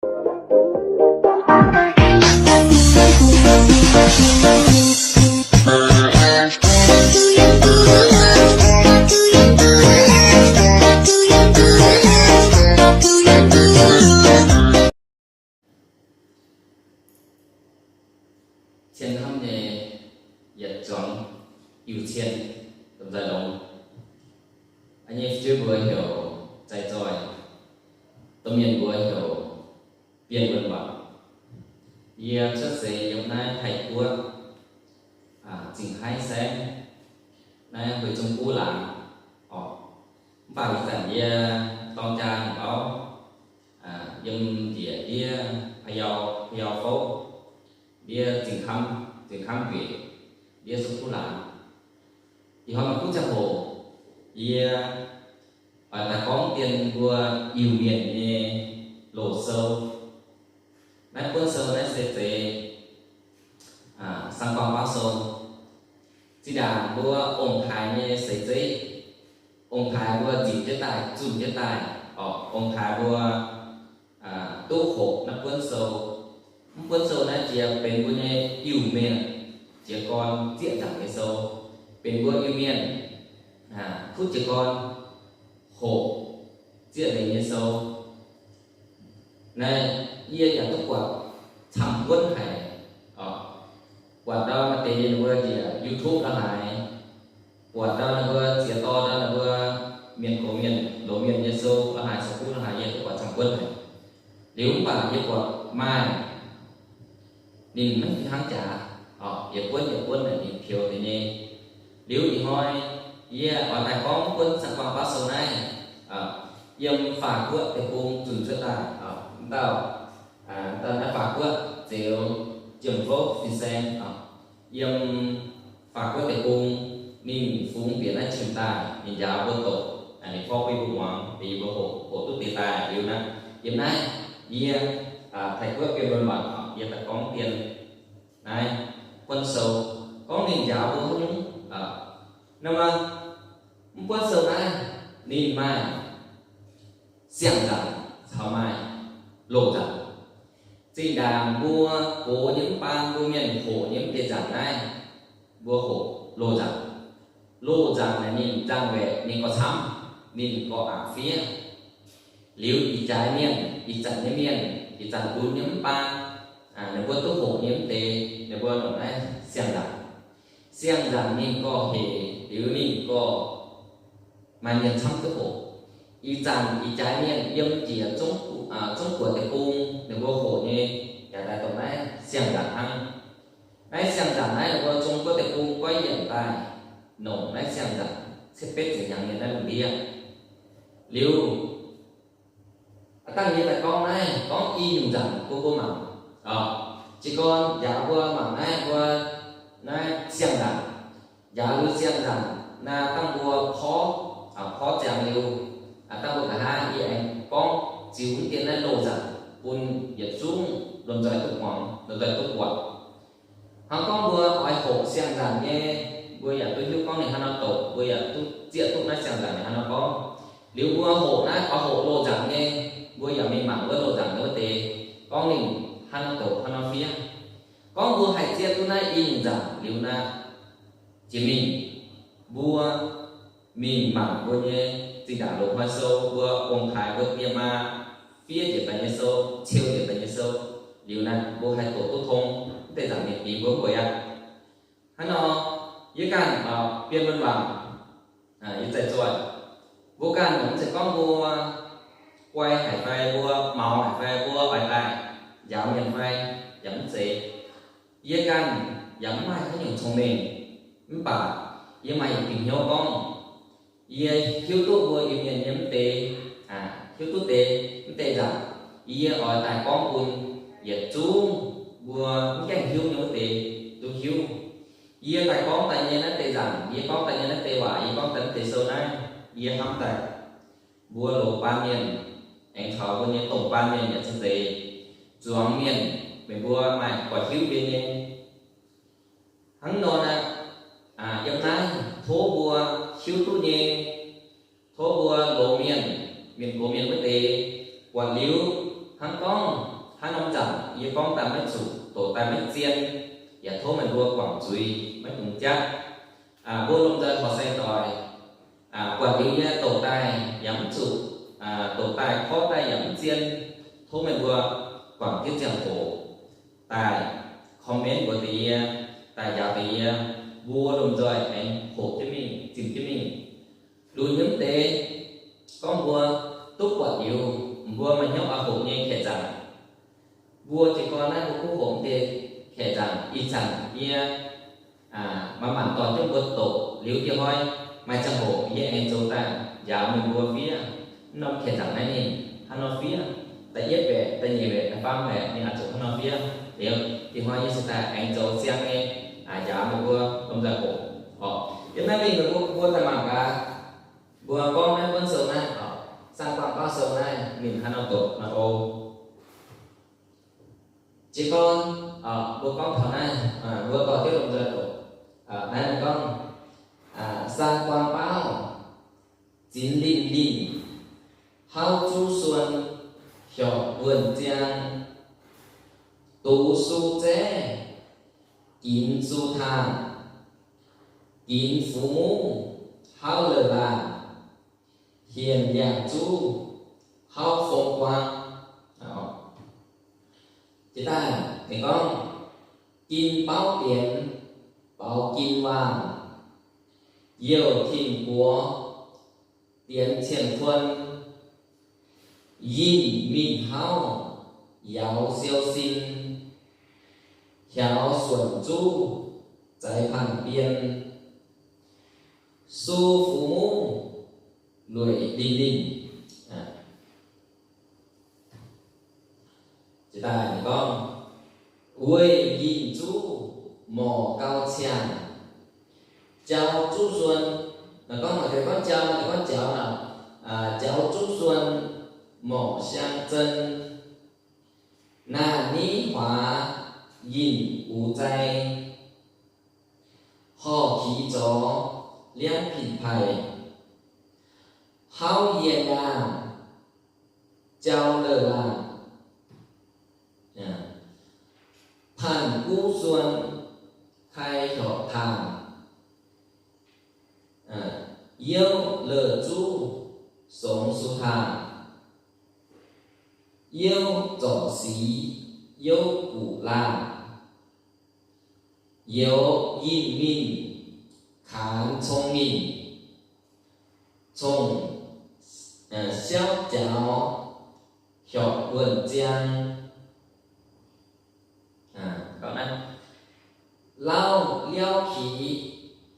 Cien hnamv nyei yietc zuangx Iu-Cien, domh nzoih longx. Yie nyei fu'jueiv mbuox heuc Zai Zoih, domh mienh mbuox heuc Bienh Wuonh Waac. Yie cuotv seix yiem naaiv Taiv Guoqv, Zingh Haiv Saengv, naaiv Hueix Zong Guv laangz oc. Mv baac ih zanc yie dorng jaa nyei auv, yiem njiec ndiev Pa'yau, Pa'yau Fouv, ndiev Zingh Kamv, Zingh Kamv Njueic, ndiev Zong Guv laangz. Ih hnoi maaih kuv ziangh hoc, yie oix daaih gorngv dien mbuo Iu-Mienh nyei loz sou. Naaiv buonv sou naaiv se zeiz Sang-Guangh Baav Sou. Zinh ndaangc mbuo ong-taaix nyei seix zeiv, ong-taaix mbuo nzipc jienv daaih, zunh jienv daaih, oc, ong-taaix mbuo duqv hoqc naaiv buonv sou. Mv buonv sou naaiv jiex benx mbuo nyei Iu-Mienh jiez gorn zieqv nzaangc nyei sou, benx mbuo Iu-Mienh kuv jiez gorn hoqc zieqv leiz nyei sou. Naaiv yie yaac duqv buatc camv-buonv haic. Buatc ndau maaih deix ninh mbuo njiec YouTube la'haaix, buatc ndau ninh mbuo ziex dorh ndau ninh mbuo mienh gox mienh loz mienh nyei sou la'haaix, sou kuv la'haaix, yie duqv buatc camv-buonv haic. Liuz mv baac yie buatc maaih ninh maiv fih hnangv jaax, yietc buonv yietc buonv naaic ninh peux deix nyei. Liuz ih hnoi yie oix daaih gorngv buonv Sang-Guangh Baav Sou naaiv, yiem Faam Guoqv deic-bung zunh cuotv daaih, dauh, dauh naaiv Faam Guoqv Zeux Jiem Fouv fin-saeng, yiem Faam Guoqv deic-bung, ninh fungx bieqc naaiv jiem daaih, ninh njaaux mbuo doqc, ninh porv bun mbuo muangx, bun mbuo hoqc, hoqc duqv deix daaih liuz naaiv. Yiem naaiv yie, Taiv Guoqv Bienh Wuonh Waac, yie daaih gorngv dien naaiv buonv sou, gorngv ninh njaaux mbuo haaix nyungc. Naaiv, mv buonv sou naaiv ninh maaih siang-nzaangc caux maaih loz-nzaangc. Zinh ndaangc mbuo gox nyei mv baan, mbuo mienh hoqc nyei mv deix nzaangc naaiv, mbuo hoqc loz-nzaangc. Loz-nzaangc naaic ninh nzangc-waeqc ninh gorx-camv, ninh gorx-aqc fiev. Liuz ih jaaix mienh, ih zanc nyei mienh, ih zanc lunx nyei mv baan, ninh mbuo duqv hoqc nyei mv deix, ninh mbuo longc naaiv siang-nzaangc. Siang-nzaangc ninh gorx-hec liuz ninh gorx maaih mienh camv duqv hoqc. Ih zanc ih jaaix mienh yiem njiec Zong Guoqv deic-bung, ninh mbuo hoqc nyei yaac daaih dongh naaiv siang-nzaangc hnangv. Naaiv siang-nzaangc naaiv ninh mbuo Zong Guoqv deic-bung goiv yienc daaih, nongc naaiv siang-nzaangc cietv betv ziepc hnyangx nyei naaiv lungh ndiev. Liuz, aav dangh yie daaih gorngv naaiv, gorngv i nyungc nzaangc bun mbuo mangc. Jiez gorn njaaux mbuo mangc naaiv, mbuo naaiv siang-nzaangc. Njaaux liuz siang-nzaangc naaiv, dangh mbuo porv, porv ziangx liuz, dangh mbuo nqa'haav yie aengx gorngv ziux mv dien naaiv loz-nzaangc bun yietc zungv lomh nzoih duqv muangx, lomh nzoih duqv buatc. Hnangv gorngv mbuo oix hoqc siang-nzaangc nyei, mbuo yaac duqv hiuv gorngv ninh hnangv nor doqc, mbuo yaac duqv zieqv duqv naaiv siang-nzaangc ninh hnangv nor gorngv. Liuz mbuo hoqc naaiv oix hoqc loz-nzaangc nyei, mbuo yaac mingh mangc wuov loz-nzaangc nyei wuov deix, gorngv ninh hnangv nor doqc hnangv nor fiev. Gorngv mbuo haih zieqv duqv naaiv i nyungc nzaangc liuz naaiv, jiex mingh mbuo mingh mangc mbuo nyei zinh ndaangc loz-hnoi sou, mbuo ong-taaix mbuo yiem maa fiev njiec daaih nyei sou, ceu njiec daaih nyei sou, liuz naaiv mbuo haih doqc duqv tong mv deix nzaangc mienh bingx mbuo mv buatc aqv. Hnangv nor, yie ganh, Bienh Wuonh Waac, yie Zai Zoih, mbuo ganh mv zeiz gorngv mbuo guai haic fai mbuo maux haic fai mbuo oix daaih njaaux mienh fai yaac mv zeiz. Yie ganh yaac mv maaih haaix nyungc cong-mengh, mv baac yie maaih yietc diuh hnyouv gorngv, yie hiuv duqv mbuo Iu-Mienh nyei mv deix, hiuv duqv deix mv deix nzaangc, yie oix daaih gorngv bun yietc zungv mbuo mv gaengh hiuv nyei wuov deix duqv hiuv. Yie daaih gorngv daaih nyei naaiv deix nzaangc, yie gorngv daaih nyei naaiv deix waac, yie gorngv daaih naaiv deix sou naaiv, yie hnamv daaih mbuo loz-baan mienh aengx caux mbuo nyei domh baan mienh yaac se zeiz zuangx mienh, meih mbuo maaih buatc hiuv yie nyei. Hnangv nor naaiv, yiem naaiv tov mbuo hiuv duqv nyei, tov mbuo loz mienh, mienh gox mienh wuov deix buatc liuz hnangv gorngv Norm zanc yie gorngv daaih maiv zuqc, doqc daaih maiv zien, yaac tov meih mbuo guangc zuiz, maiv dungx jatv. Mbuo lomh nzoih horqc saeng-doic, buatc liuz yie doqc daaih yaac mv zuqc, doqc daaih korv daaih yaac mv zien, tov meih mbuo guangc jienv ziangh hoc daaih comment mbuox deix yie, daaih njaaux deix yie, mbuo lomh nzoih aengx hoqc jienv mingh, zimh jienv mingh. Lunx nyei mv deix gorngv mbuo duqv buatc liuz, mbuo maaih hnyouv oix hoqc nyei kaeqv zaangc, mbuo jiez gorn naaiv mbuo kuv hoqc deix kaeqv zaangc. Ih zanc yie manc-manc dorh jienv mbuo doqc liuz, dieh hnoi maaih ziangh hoc yie aengx zoux daaih njaaux meih mbuo fiev norm kaeqv zaangc naaiv ninh hnangv nor fiev. Da'yietv baeqc, da'nyeic baeqc, da'faam baeqc ninh oix zuqc hnangv nor fiev. Liuz dieh hnoi yie se daaih aengx zoux siang nyei njaaux meih mbuo lomh nzoih hoqc oc. Yiem naaiv mingh meih mbuo, mbuo daaih mangc gaax, mbuo gorngv naaiv buonv sou naaiv oc, Saang-Guangh Baauv sou naaiv ninh hnangv nor doqc nor oc. Jiez gorn mbuo gorngv taux naaiv, mbuo dorh jienv lomh nzoih doqc. Naaiv ninh gorngv, Saang-Guangh Baauv zinx linh linh, hauv zuqv suon heuc wuonh ziang, dux su zeiv, ginx su taang, ginx fu'muv hauv leiz-laangh, hienx yangh zuqv hauv fong guang. Jiex daaih ninh gorngv, Gin baauv dienx, baaux gin waangh, youh tin buoz dienx cien-tuon, yinh mingh hauv yauz siou sin, hiaaux suonc zuqv za'eix panh bien, su fu'muv lueic linh linh. Jiex daaih ninh gorngv, Weih yinh zuqv morc gau ciangh, jaux zuqv suon, gorngv, gorngv jaux, gorngv jaux, jaux zuqv suon morc siang-zien, naaiv niv huaax yinh uix zei, horh qiex zorx liangv pin-paic, hauv yie nyaah jaux leiz-laangh, panh guv suon kai heuc taangh, youv leiz zuqv songx su taangh, youv zorc sic youv guqc laangh, youz yinh mingh kaanx cong-mengh, cong-siauv jaux heuc wuonh ziang. Lauv liauv kiv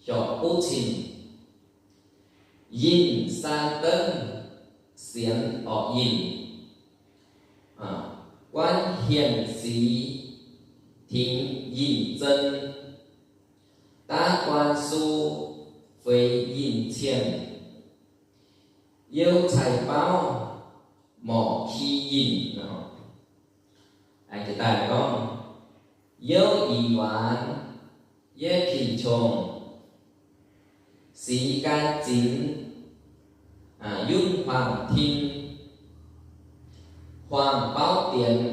heuc buv cin, yinh saan dengv sienx orqc yinh, guanv hienh sic tingx yinh zien, daav guan su feix yinh cien, youv cai baauv morc ki yinh. Jiex daaih gorngv, youv ih waanx yietv pin qongh, sic gan zinx yunv huaang tin, huaang baauv dienx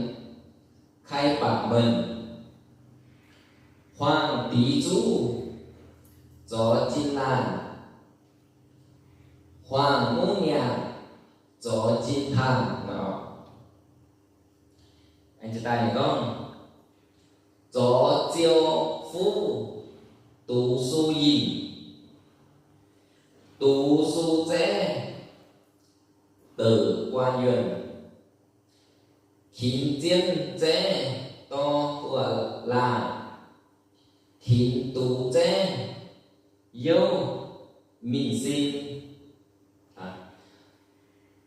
kai baac menh, huaang dic zuqv zorx jin laanh, huaang mungv nyaanh zorx jin taanh. Aengx jiex daaih ninh gorngv, zorx ziou fuv dux su yinh, dux su zeiv deix guan yuonh, tinx zien zeiv dorh huoqc laangh, tinx dux zeiv youv mingh sin,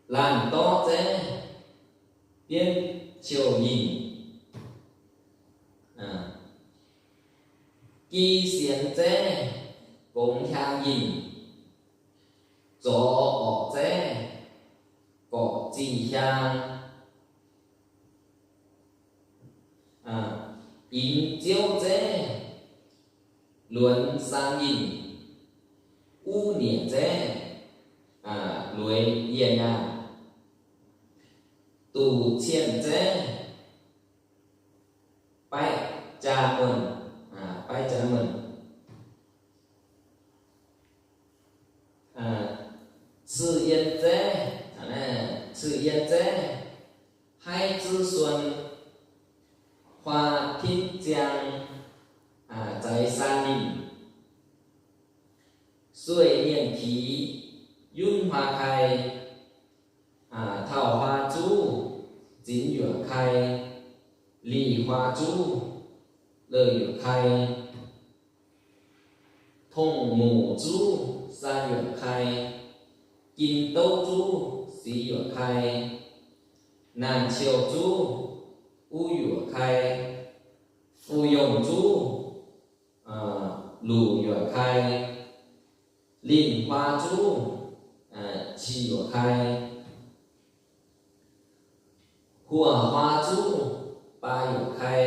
laanh dorv zeiv bienv ciouh yinh, gi sienx zeiv gongx hiaang yinh, zorx orqc zeiv gorqv zih hiaang, ingx ziouv zeiv luonx saang yinh, uv nyieqc zeiv lueiz yie nyaanh, duqc cien zeiv Baiv jaa muonh, baiv jaa muonh. Cih yien zeiv, cih yien zeiv, haiv zuov suon, huaa tinv ziang, zaaix saan ninh, sueih mienh qiex, yunv huaa kai, taux huaa zuv, zinx yuoqc kai, lic huaa zuv, leuh yuoqc kai, tongh muc zuv, saan yuoqc kai, gin douv zuv, sic yuoqc kai, naanc ciouh zuv, uv yuoqc kai, fu-yongh zuv, luc yuoqc kai, linh huaa zuv, qiex yuoqc kai, huoqc huaa zuv, baa yuoqc kai,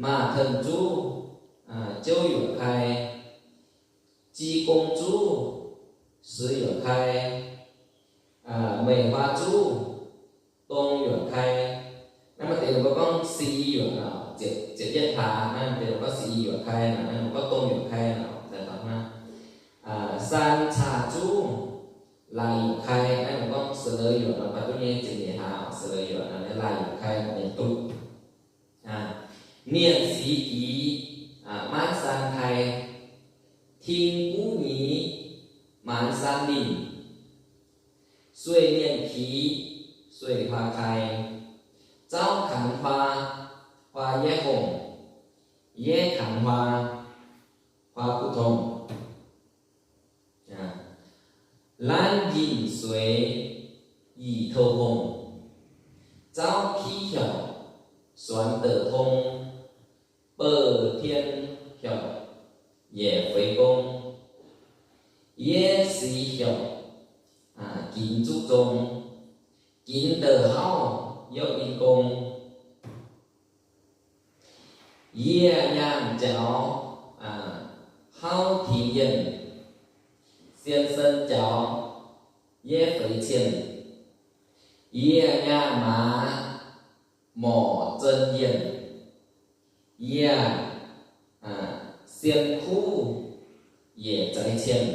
maaz-teun zuv, jouv yuoqc kai, ji gong zuv, sic yuoqc kai, meic huaa zuv, dong yuoqc kai. Naaiv maaih deix mbuo gorngv sic yuoqc, ziepc yietv hlaax naaiv deix mbuo gorngv sic yuoqc kai, naaiv mbuo gorngv dong yuoqc kai. Saan caa zuv, laaix yuoqc kai, naaiv mbuo gorngv sa'leuv yuoqc, baac duqv nyei ziepc nyeic hlaax sa'leuv yuoqc, laaix yuoqc kai mienh duqv. Mienh sic giz, maanv saan kai, ting guv nyiex, maanz saan linh, sueih mienh qiex, sueih huaa kai, zauv kanx huaa, huaa yie hongc, yie kanx huaa, huaa 普通, laanv yinh sueix, yie 透风, zauv kiv heuc, suonx deix tong, bouh tien heuc, yaac feix gong, yie sic heuc, ginx zuqc zong, ginx deix hauv youv in gong. Yie nyaanh jaux, hauv tingx yienh, sien sen jaux, yie feix cien. Yie nyaanh maaz, morc zon yienh. Yie sien kuv, yietc zeix cien.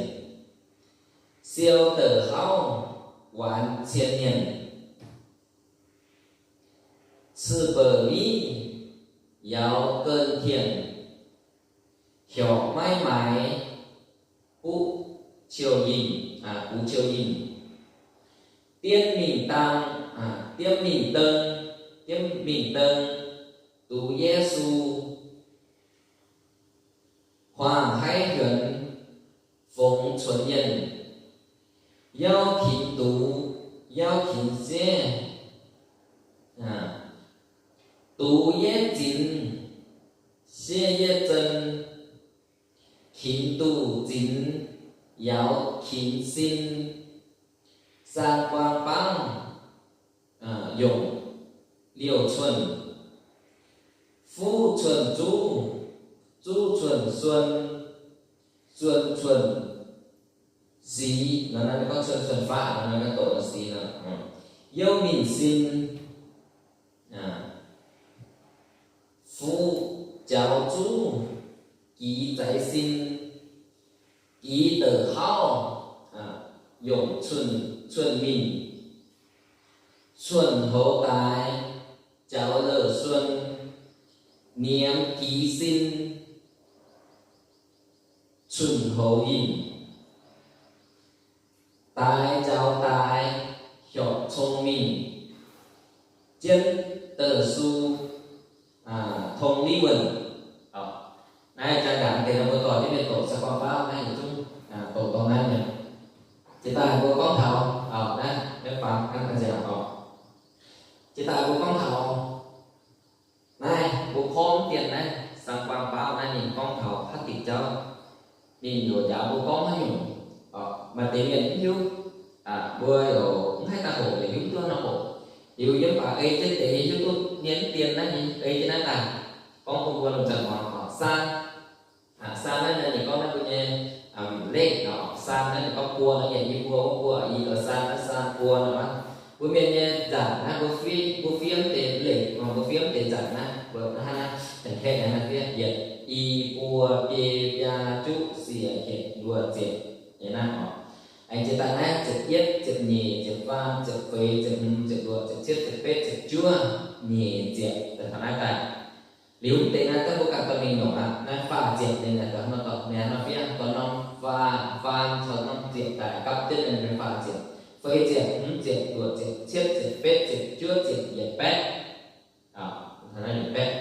Siou deix hauv, waanx cien mienh. Cih bouc miv, yaux gen tien, heuc maiv maaiz, buv ciou yinh, buv ciou yinh. Diemv mingh dang, diemv mingh deng, diemv mingh deng, duqv Yesu. Huaang haiv hiuonx, fongx cuonx yienh, yauv tinx duqv, yauv tinx siev, duqv yietv zinx, siev yietv zon, tinx duqv zinx, yaux tinx sin, sang guang baauv, yongc liouh cuonh, fuqv cuonh zuqv, zuqv cuonh suon, suon cuonh sic, cuonh cuonh faqv, youv mingh sin, fuqv jaux zuqv, giz zeix sin, giz deix hauv, yongc cuonh mingh, cuonh houx daaix, jaux leuh suon, niemx giz sin, cuonh houx yinh, daaix jaux daaix, heuc cong mingh, jienv deix su, tong liv wuonh. Naaiv jaa ndaangc deix mbuo dorh jienv mienh doqc sai gorn faaux naaiv yietc zungv doqc dorngx naaiv nyei. Jiex daaih mbuo gorngv taux, naaiv, naaiv faaux naaiv nziaauc oc. Jiex daaih mbuo gorngv taux naaiv, mbuo porv mv dien naaiv sang guang baauv naaiv ninh gorngv taux haaix diuc jauv, ninh yaac njaaux mbuo gorngv haaix nyungc. Maaih deix mienh mv hiuv, mbuo yaac mv haih daaih hoqc, yaac hiuv duqv norm hoqc. Liuz yiem baac ei jienv deix nyei hiuv duqv mienh mv dien naaiv nyei, ei jienv naaiv daaih gorngv bun mbuo lomh nzoih muangx oc. Saan, saan naaiv nyei ninh gorngv naaiv mbuo nyei leih oc. Saan naaiv ninh gorngv buo nor, yie mbuo wuov buo, yie gaux saan naaiv saan buo nor. Mbuo mienh nyei nzanc naaiv mbuo fiev, mbuo fiev mv deix leih, mbuo fiev mv deix nzanc naaiv. Mbuo hnangv naaiv, janx-kaeqv naaiv fiev yietc, i, buo, biei, biaa, juqv, siec, hietc, luoqc, ziepc, nyei naaiv oc. Aengx jiex daaih naaiv ziepc yietv, ziepc nyeic, ziepc faam, ziepc feix, ziepc hmz, ziepc luoqc, ziepc cietv, ziepc betv, ziepc juov, nyeic ziepc, daaih taux naaiv daaih. Liuz mv deix naaiv daaih mbuo ganh dorh mingh longc aqv. Naaiv faah ziepc nyei naaiv, daaih hnangv nor dorh, naaiv hnangv nor fiev, dorh norm faah, faam caux norm ziepc daaih gapv jienv nyei faah ziepc, feix ziepc, hmz ziepc, luoqc ziepc, cietv ziepc, betv ziepc, juov ziepc, yietc baeqv. Yietc baeqv.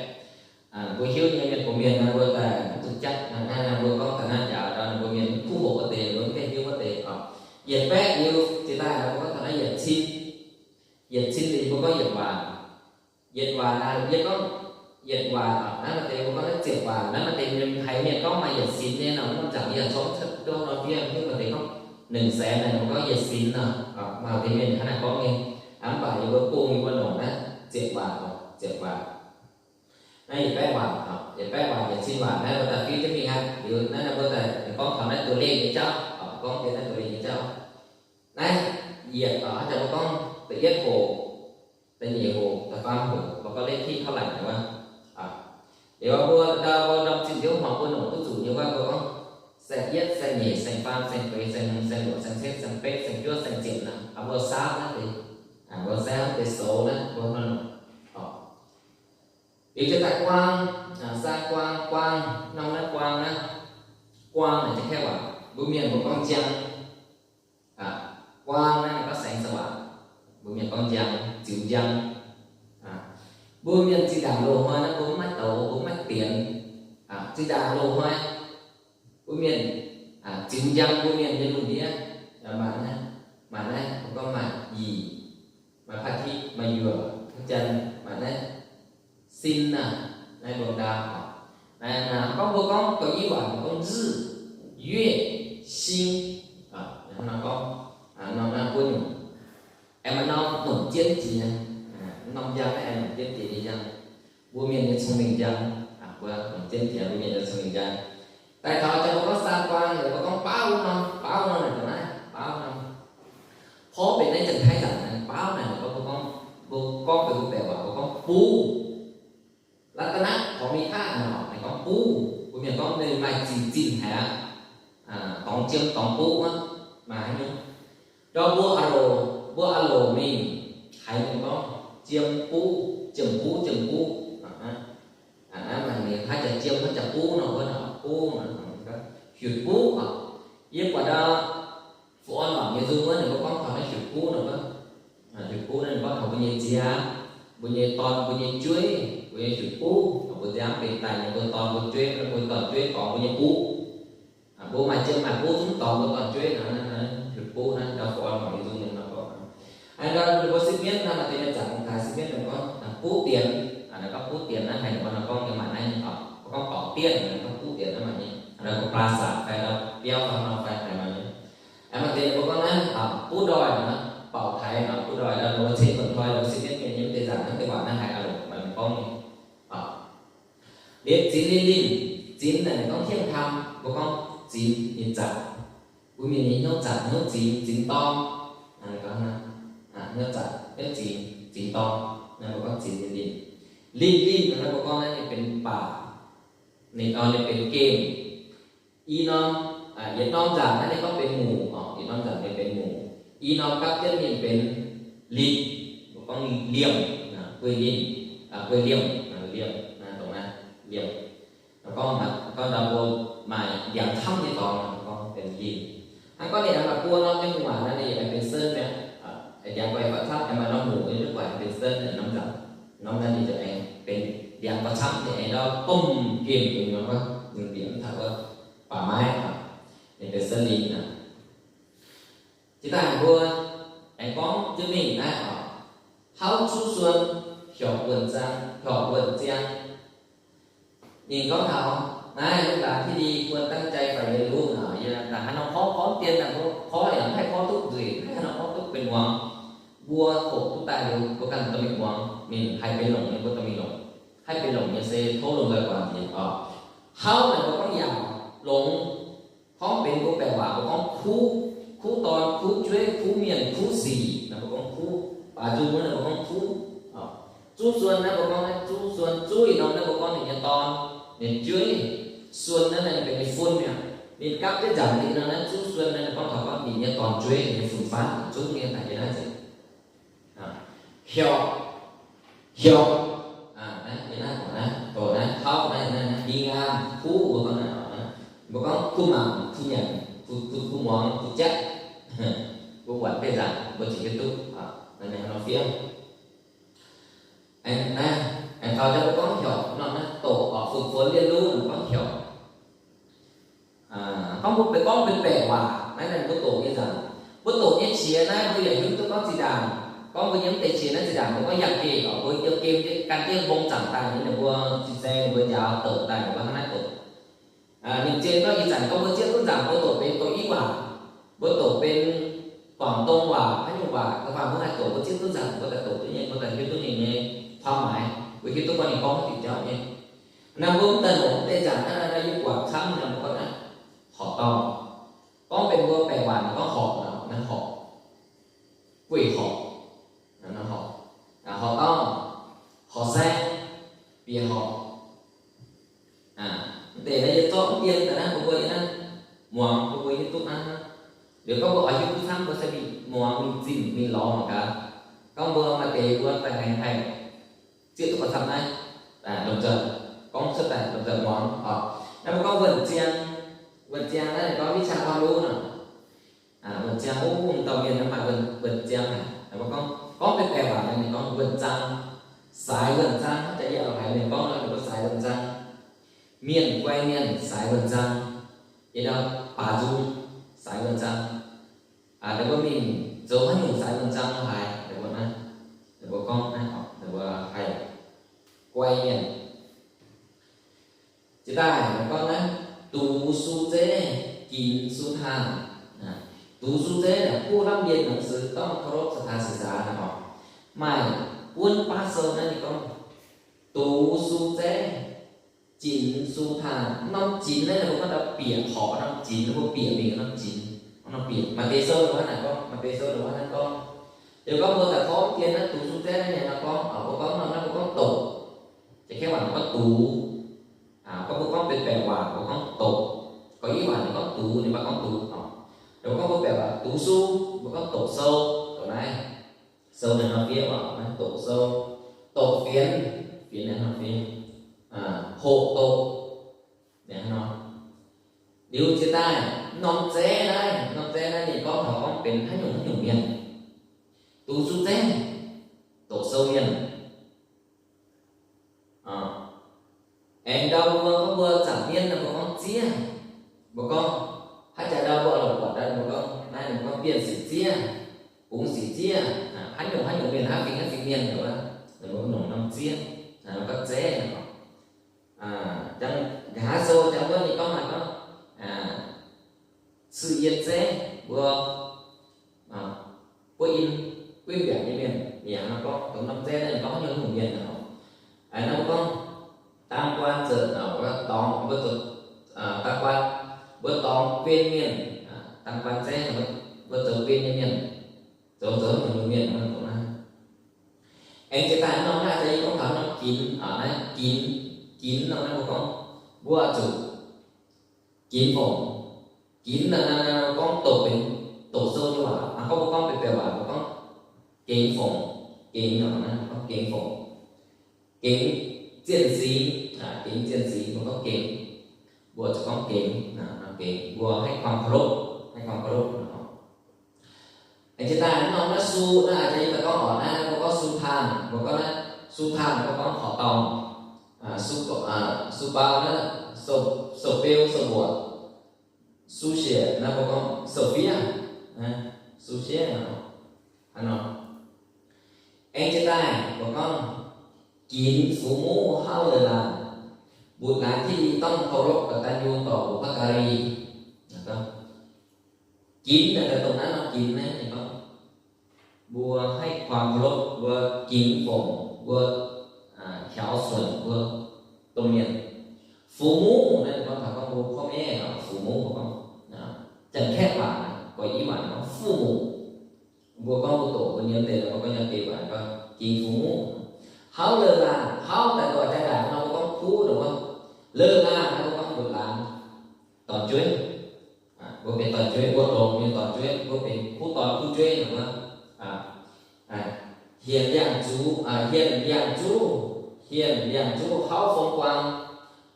Mbuo hiuv nyei mienh gox mienh naaiv mbuo daaih mv zuqc jatv. Naaiv mbuo gorngv taux naaiv njaaux ndau ninh mbuo mienh kuv hoqc wuov deix, mbuo mv gaengh hiuv wuov deix oc. Yietc baeqv liuz jiex daaih mbuo gorngv taux naaiv yietc cin. Yietc cin liuz mbuo gorngv yietc waanc. Yietc waanc naaiv, yie gorngv yietc waanc oc. Naaiv maaih deix mbuo gorngv naaiv ziepc waanc. Naaiv maaih deix mienh haiz mienh gorngv maaih yietc sinx nyei nor, mv zanc yie yaac cong cuotv nor fiev, hiuv maaih deix gorngv หนึ่งแสน naaic, mbuo gorngv yietc sinx nor. Maaih deix mienh hnangv naaiv gorngv nyei. Mv baac yie mbuo bung yie mbuo longc naaiv ziepc waanc oc, ziepc waanc. Naaiv yietc baeqv waanc oc, yietc baeqv waanc, yietc cin waanc, naaiv mbuo daaih fiuv jienv mingh aqv. Liuz naaiv, naaiv mbuo daaih gorngv taux naaiv ตัวเลข nyei jauv oc, gorngv deix naaiv ตัวเลข nyei jauv. Naaiv yietc oc, haaix zanc mbuo gorngv da'yietv hoc, da'nyeic hoc, da'faam hoc, mbuo gorngv เลขที่เท่าไหร่ wuov. Liuz mbuo ndau, mbuo ndorm zinh nziouv hmuangx mbuo longc duqv zuqc nyei wuov, mbuo gorngv saeng-yietv, saeng-nyeic, saeng-faam, saeng-feix, saeng-hmz, saeng-luoqc, saeng-cietv, saeng-betv, saeng-juov, saeng-ziepc naaic. Mbuo saauv naaiv deix, mbuo saauv deix soux naaiv mbuo oc. Liuz jiex daaih guaang, saang guaang, guaang, norm naaiv guaang naaiv, guaang naaic jiex kaeqv waac, mbuo mienh mbuo gorngv njang. Guaang naaiv gorngv แสงสว่าง, mbuo mienh gorngv njang, ziux njang. Mbuo mienh zinh ndaangc loz-hnoi naaiv mbuo mv maaih douz, mbuo mv maaih dienx. Zinh ndaangc loz-hnoi mbuo mienh ziux njang mbuo mienh nyei lungh ndiev, maaih naaiv, maaih naaiv, mbuo gorngv maaih yie, maaih พระอาทิตย์, maaih yuoqc, janx, maaih naaiv 星 naaiv, naaiv ดวงดาว oc. Naaiv gorngv, mbuo gorngv gorqv-yiv waac mbuo gorngv 日, 月, 星. Hnangv nor gorngv, norm naaiv buov nyungc. Aengx maaih norm longc jienv jiex, norm njang naaiv aengx longc jienv jiex nyei njang. Mbuo mienh nyei cong-mengh njang, mbuo longc jienv jiex mbuo mienh nyei cong-mengh njang. Daaih taux jang mbuo gorngv saang guaang, mbuo gorngv baauv norm, baauv norm naaic, dongh naaiv baauv norm. Porv benx naaiv janx-taiv nzangc naaiv, baauv naaic, mbuo gorngv, mbuo gorngv benx mbuo baeqc waac mbuo gorngv buv. รัตนะ ของมีค่า naaic, naaic gorngv buv. Mbuo mienh gorngv ninh maaih zinh zinh haic aqv. Dorngx jiem dorngx buv wuov, maaih haaix nyungc. Ndorm mbuo อารมณ์, mbuo อารมณ์ mingh haiz ninh gorngv jiem buv, jiem buv, jiem buv. Naaiv maaih ninh haaix jaax jiem haaix jaax buv nor wuov, buv, hiuc buv oc. Yie buatc ndau Fu Orn Wangc nyei nzung wuov ninh mbuo gorngv taux naaiv hiuc buv nor wuov. Hiuc buv naaiv ninh gorngv taux mbuo nyei nziaamv, mbuo nyei dorn, mbuo nyei jueiv, mbuo nyei hiuc buv, mbuo nziaamv benx daaih nyei mbuo dorn mbuo jueiv, mbuo dorn-jueiv dorngx mbuo nyei buv. Mbuo maaih jiem maaih buv zungv dorngx mbuo dorn-jueiv nor, hiuc buv naaiv ndau Fu Orn Wangc nyei nzung ninh nor gorngv. Aa, ninh mbuo sipv mienv naaiv maaih deix mienh zanc taaix sipv mienv ninh gorngv buv dienx, ninh gorngv buv dienx naaiv haic, ninh mbuo nor gorngv nyei maaih naaiv nyei oc. Mbuo gorngv 宝殿 naaiv, ninh gorngv buv dienx naaiv maaih nyei, ninh gorngv ปราสาท fai ndau biauv fai nor fai haic maaih nyei. Maaih deix ninh mbuo gorngv naaiv buv ndoih nor, 宝台 nor, buv ndoih nor, ninh mbuo ceng buonc hnoi ninh mbuo sipv mienv mienh nyei mv deix zanc naaiv deix waac naaiv haiz aa longc maaih mienh gorngv nyei. Liuz zinx lin lin, zinx naaic ninh gorngv 天堂, mbuo gorngv zinx nyei zanc. Mbuo mienh nyei hnyouv zanc, hnyouv zinx, zinx dorng. Hnyouv zanc, hnyouv zinx, zinx dorng. Naaiv mbuo gorngv zinx lin lin. Lin lin naaiv mbuo gorngv naaiv ninh benx baac, ninh, ninh benx gemh. I norm, yietc norm nzaangc naaiv ninh gorngv benx muc oc, yietc norm nzaangc ninh benx muc. I norm gapv jienv ninh benx linh, mbuo gorngv liemh, guei linh, guei liemh, liemh, dongh naaiv liemh. Gorngv, gorngv ndau mbuo maaih ndiangx camv nyei dorngx, gorngv benx linh. Hnangv gorngv ninh aengx maaih buo norm nyei muc waac naaiv, ninh aengx benx sen mi'aqv. Ndiangx gu'nyuoz camv, aengx maaih norm muc nyei gu'nyuoz aengx benx sen, norm nzaangc, norm naaiv ninh ziouc aengx benx ndiangx gu'nyuoz camv nyei, aengx ndau domh gemh gu'nyuoz wuov, ninh bieqc mv taux wuov ป่าไม้ oc, ninh benx sen linh aqv. Jiex daaih mbuo aengx gorngv jienv mingh naaiv oc, hauv zuqv suon, hiorc wuonh ziangx, hiorc wuonh ziangx. Ninh gorngv taux naaiv, ลูกหลานที่ดีควรตั้งใจใฝ่เรียนรู้ nor, yie daaih haaix norm porv porv dien daaih, porv yaac mv haih porv duqv nzueic, mv haih haaix norm porv duqv benx muangx. Mbuo hoqc duqv daaih liuz, mbuo ganh dorh mingh muangx, ninh haih benx longc nyei mbuo dorh mingh longc, haih benx longc nyei se tov lomh nzoih guangc nziex oc. Hauv naaic mbuo gorngv yaac longx, gorngv benx mbuo baeqc waac mbuo gorngv kuv, kuv dorn, kuv jueiv, kuv mienh, kuv sic, naaiv mbuo gorngv kuv. Baac nzung wuov naaiv mbuo gorngv kuv oc. Zuv suon naaiv mbuo gorngv naaiv zuv suon, zuv ih norm naaiv mbuo gorngv ninh nyei dorn, ninh jueiv. Suon naaiv ninh benx ninh fun mi'aqv. Ninh gapv jienv nzaangc liuz nor naaiv zuv suon naaiv ninh gorngv taux gorngv ninh nyei dorn-jueiv, ninh nyei fun-faqv, zungv nyei daaih yiem naaiv nzengc. Heuc, heuc, naaiv yiem naaiv, naaiv doqc naaiv, kauv naaiv, naaiv, naaiv, hingh ngaam, kuv, mbuo gorngv naaiv, mbuo gorngv kuv mangc, kuv nyanc, kuv, kuv, kuv muangx, kuv jatv, mbuo buatc deix nzaangc mbuo ziouc hiuv duqv naaiv nyei hnangv nor fiev. Aengx, aengx taux jang mbuo gorngv heuc nor naaiv doqc oc,ฝึกฝนเรียนรู้ gorngv heuc. Gorngv mbuo benx, gorngv benx baeqc waac naaiv, naaiv mbuo doqc nyei nzaangc. Mbuo doqc nyei qiex naaiv mbuo yaac hiuv duqv gorngv zinh ndaangc, gorngv mbuo yiem mv deix qiex naaiv zinh ndaangc mbuo gorngv yangh geh oc, mbuo yiem geh mv deix gan jienv mbong zaangc daaih nyei, ninh mbuo zinh saeng ninh mbuo njaaux doqc daaih, ninh mbuo hnangv naaiv doqc. Ninh zien gorngv ih zanc gorngv mbuo zieqv duqv nzaangc mbuo doqc benx doqc i waac, mbuo doqc benx Guangc Dong waac, haaix nyungc waac, mbuo haih doqc, mbuo zieqv duqv nzaangc mbuo daaih doqc duqv nyei, mbuo daaih hiuv duqv ninh nyei ความหมาย, mbuo hiuv duqv gorngv ninh gorngv haaix diuc jauv nyei. Naaiv mbuo mv daaih longc mv deix nzaangc naaiv, naaiv yie buatc camv naaiv mbuo gorngv naaiv horqc dorngh. Gorngv benx mbuo baeqc waac ninh gorngv horqc nor, naaiv horqc, gueic horqc, horqc dorngh, horqc saeng, bieqc horqc. Mv deix naaiv yie zorqv mv dien daaih naaiv mbuo mbuo yie naaiv muangx mbuo mbuo hiuv duqv naaiv. Liuz gorngv mbuo oix hiuv duqv camv mbuo se mingh muangx mingh zimh mingh lorz mangc gaax. Gorngv mbuo maaih deix mbuo daaih haih, haih zieqv duqv gauh camv naaiv, lomh nzoih gorngv cuotv daaih lomh nzoih muangx oc. Naaiv mbuo gorngv wuonh ziang, wuonh ziang naaiv gorngv วิชาความรู้ nor. Wuonh ziang, o, dauh mienh naaiv maaih wuonh, wuonh ziang haic. Mbuo gorngv, gorngv benx baeqc waac naaiv ninh gorngv wuonh zang, saaix wuonh zang. Haaix zanc yie oix haiz mienh gorngv nor ninh mbuo saaix wuonh zang. Mienh guai mienh saaix wuonh zang. Yie ndau baac nzung saaix wuonh zang. Ninh mbuo mingh zoux haaix nyungc saaix wuonh zang nor haiz ninh mbuo naaiv, ninh mbuo gorngv naaiv, ninh mbuo haih guai mienh. Jiex daaih ninh gorngv naaiv, 读书者，谨书谈. 读书者 naaic ผู้ร่ำเรียนหนังสือต้องเคารพศรัทธาศึกษา naaic oc. Maaih buonv baav sou naaiv ninh gorngv, 读书者，谨书谈. Norm jinx naaiv ninh mbuo gorngv daaih bieqc horqc norm jinx, ninh mbuo bieqc mingh norm jinx, norm bieqc. Maaih deix sou ninh mbuo hnangv naaic gorngv, maaih deix sou ninh mbuo hnangv naaiv gorngv. Liuz gorngv mbuo daaih gorngv dien naaiv 读书者 naaiv ninh mbuo gorngv, mbuo gorngv norm naaiv mbuo gorngv doqc. Jiex kaeqv waac mbuo gorngv 读. Gorngv mbuo gorngv benx baeqc waac mbuo gorngv doqc. Gorngv i waac ninh gorngv 读, ninh mbuo gorngv 读 oc. Ninh mbuo gorngv mbuo baeqc waac 读书, mbuo gorngv doqc sou, doqc naaiv. Sou naaiv nor fiev oc, naaiv doqc sou, doqc fienx, fienx naaiv nor fiev, hoqc doqc, naaiv nor. Liuz jiex daaih norm zeiv naaiv, norm zeiv naaiv ninh gorngv taux gorngv benx haaix nyungc haaix nyungc mienh. 读书者, doqc sou mienh. Aengx ndau mbuo gorngv mbuo zaangc mienv nor mbuo gorngv ziev. Mbuo gorngv haaix jaax ndau mbuo oix longc buatc naaiv mbuo gorngv, naaiv ninh mbuo gorngv 变สีเสื้อ, bungx สีเสื้อ, haaix nyungc haaix nyungc mienh, haaix fingx haaix fingx mienh, ninh mbuo longc norm ziev, ninh mbuo gorngv zeiv. Jangx nqa'haav sou jangx wuov ninh gorngv naaiv gorngv 次元 zeiv, mbuo buov in, buov in mbiaauc nyei mienh, yaac nor gorngv dongh norm zeiv naaiv ninh gorngv haaix nyungc mienh nor. Naaiv mbuo gorngv 当官者, dorngx, mbuo zoux 当官, mbuo dorngx guen mienh, 当官 zeiv, mbuo zoux guen nyei mienh, zoux, zoux haaix nyungc mienh nor dongh naaiv. Aengx jiex daaih norm naaiv yie gorngv taux norm ginx, naaiv ginx, ginx norm naaiv mbuo gorngv, mbuo zuqc ginx fongc. Ginx naaiv, naaiv, naaiv gorngv doqc benx doqc sou nyei waac. Gorngv mbuo gorngv benx baeqc waac mbuo gorngv gengx fongc. Gengx naaiv gorngv gengx fongc. Gengx zienh singx, gengx zienh singx mbuo gorngv gengx. Mbuo zuqc gorngv gengx, gengx, mbuo ให้ความเคารพ, ให้ความเคารพ. Aengx jiex daaih norm naaiv su, naaiv a'jang yie daaih gorngv oc, naaiv mbuo gorngv su taanh, mbuo gorngv naaiv su taanh, mbuo gorngv horqc dorngh. Su, su bau naaiv, sou beu, sou mbuoqc. Su siec naaiv mbuo gorngv sou fiev, su fiev nor. Aengx jiex daaih mbuo gorngv ginx 父母 hauv lez laanh, บุตรหลานที่ดีต้องเคารพกตัญญูต่อบุพการี. Ginx naaiv dongh naaiv nor ginx naaiv ninh gorngv mbuo ให้ความเคารพ, mbuo gengx fongc, mbuo hiaaux suonc mbuo domh mienh. 父母 naaiv ninh gorngv taux gorngv mbuo porv maev, 父母 mbuo gorngv, Janx-Kaeqv waac, Gorqv-Iv waac gorngv 父母. Mbuo gorngv mbuo doqc mbuo nyei deix, mbuo gorngv nyei deix waac gorngv gengx 父母. Hauv leiz laangh, hauv daaih ndoih jaaix ndaangc nor, mbuo gorngv kuv nor wuov. Leiz laangh naaiv mbuo gorngv mbu'laangz dorn-jueiv. Mbuo benx dorn-jueiv, mbuo longx nyei dorn-jueiv, mbuo benx kuv dorn kuv jueiv nor wuov. Hienx ndiangx-zuqv, hienx ndiangx-zuqv, hienx ndiangx-zuqv hauv fong guang,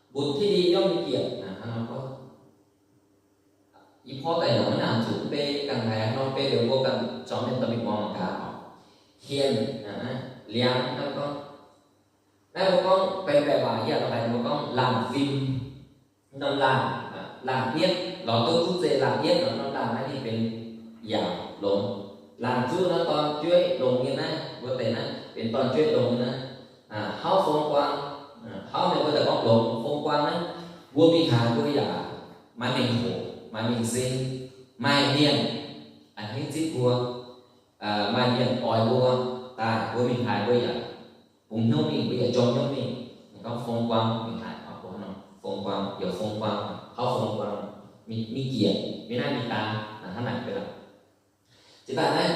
mbutc hiuv dingh yiem giepc. Ih porv daaih nyungc naaiv nangc zuqc mv bei ganh haiz norm bei liuz mbuo ganh zorngv mienh dorh mingh muangx mangc gaax oc. Hienx, liangx naaiv gorngv, naaiv mbuo gorngv benx baeqc waac yie lorz haiz mbuo gorngv laangh fim, norm laangh, laangh nietv, lorz duqv zuqc zeiz laangh nietv nor, norm laangh naaiv ninh benx yaac longx. Laangh zuqv naaiv dorn-jueiv longx nyei naaiv, mbuo deix naaiv benx dorn-jueiv longx nyei naaiv. Hauv fong guang, hauv naaiv mbuo daaih gorngv longx, fong guang naaiv, mbuo mingh haaix mbuo yaac maaih mengh hoc, maaih mengh sin, maaih mienh a'hneiv zipv mbuo, maaih mienh oix mbuo daaih, mbuo mingh haaix mbuo yaac bungx hnyouv mingh, mbuo yaac jorm hnyouv mingh. Ninh gorngv fong guang mingh haaix, fong guang, yaac fong guang, hauv fong guang, mingh giec, mingh naaiv mingh daan, hnangv naaic. Jiex daaih naaiv,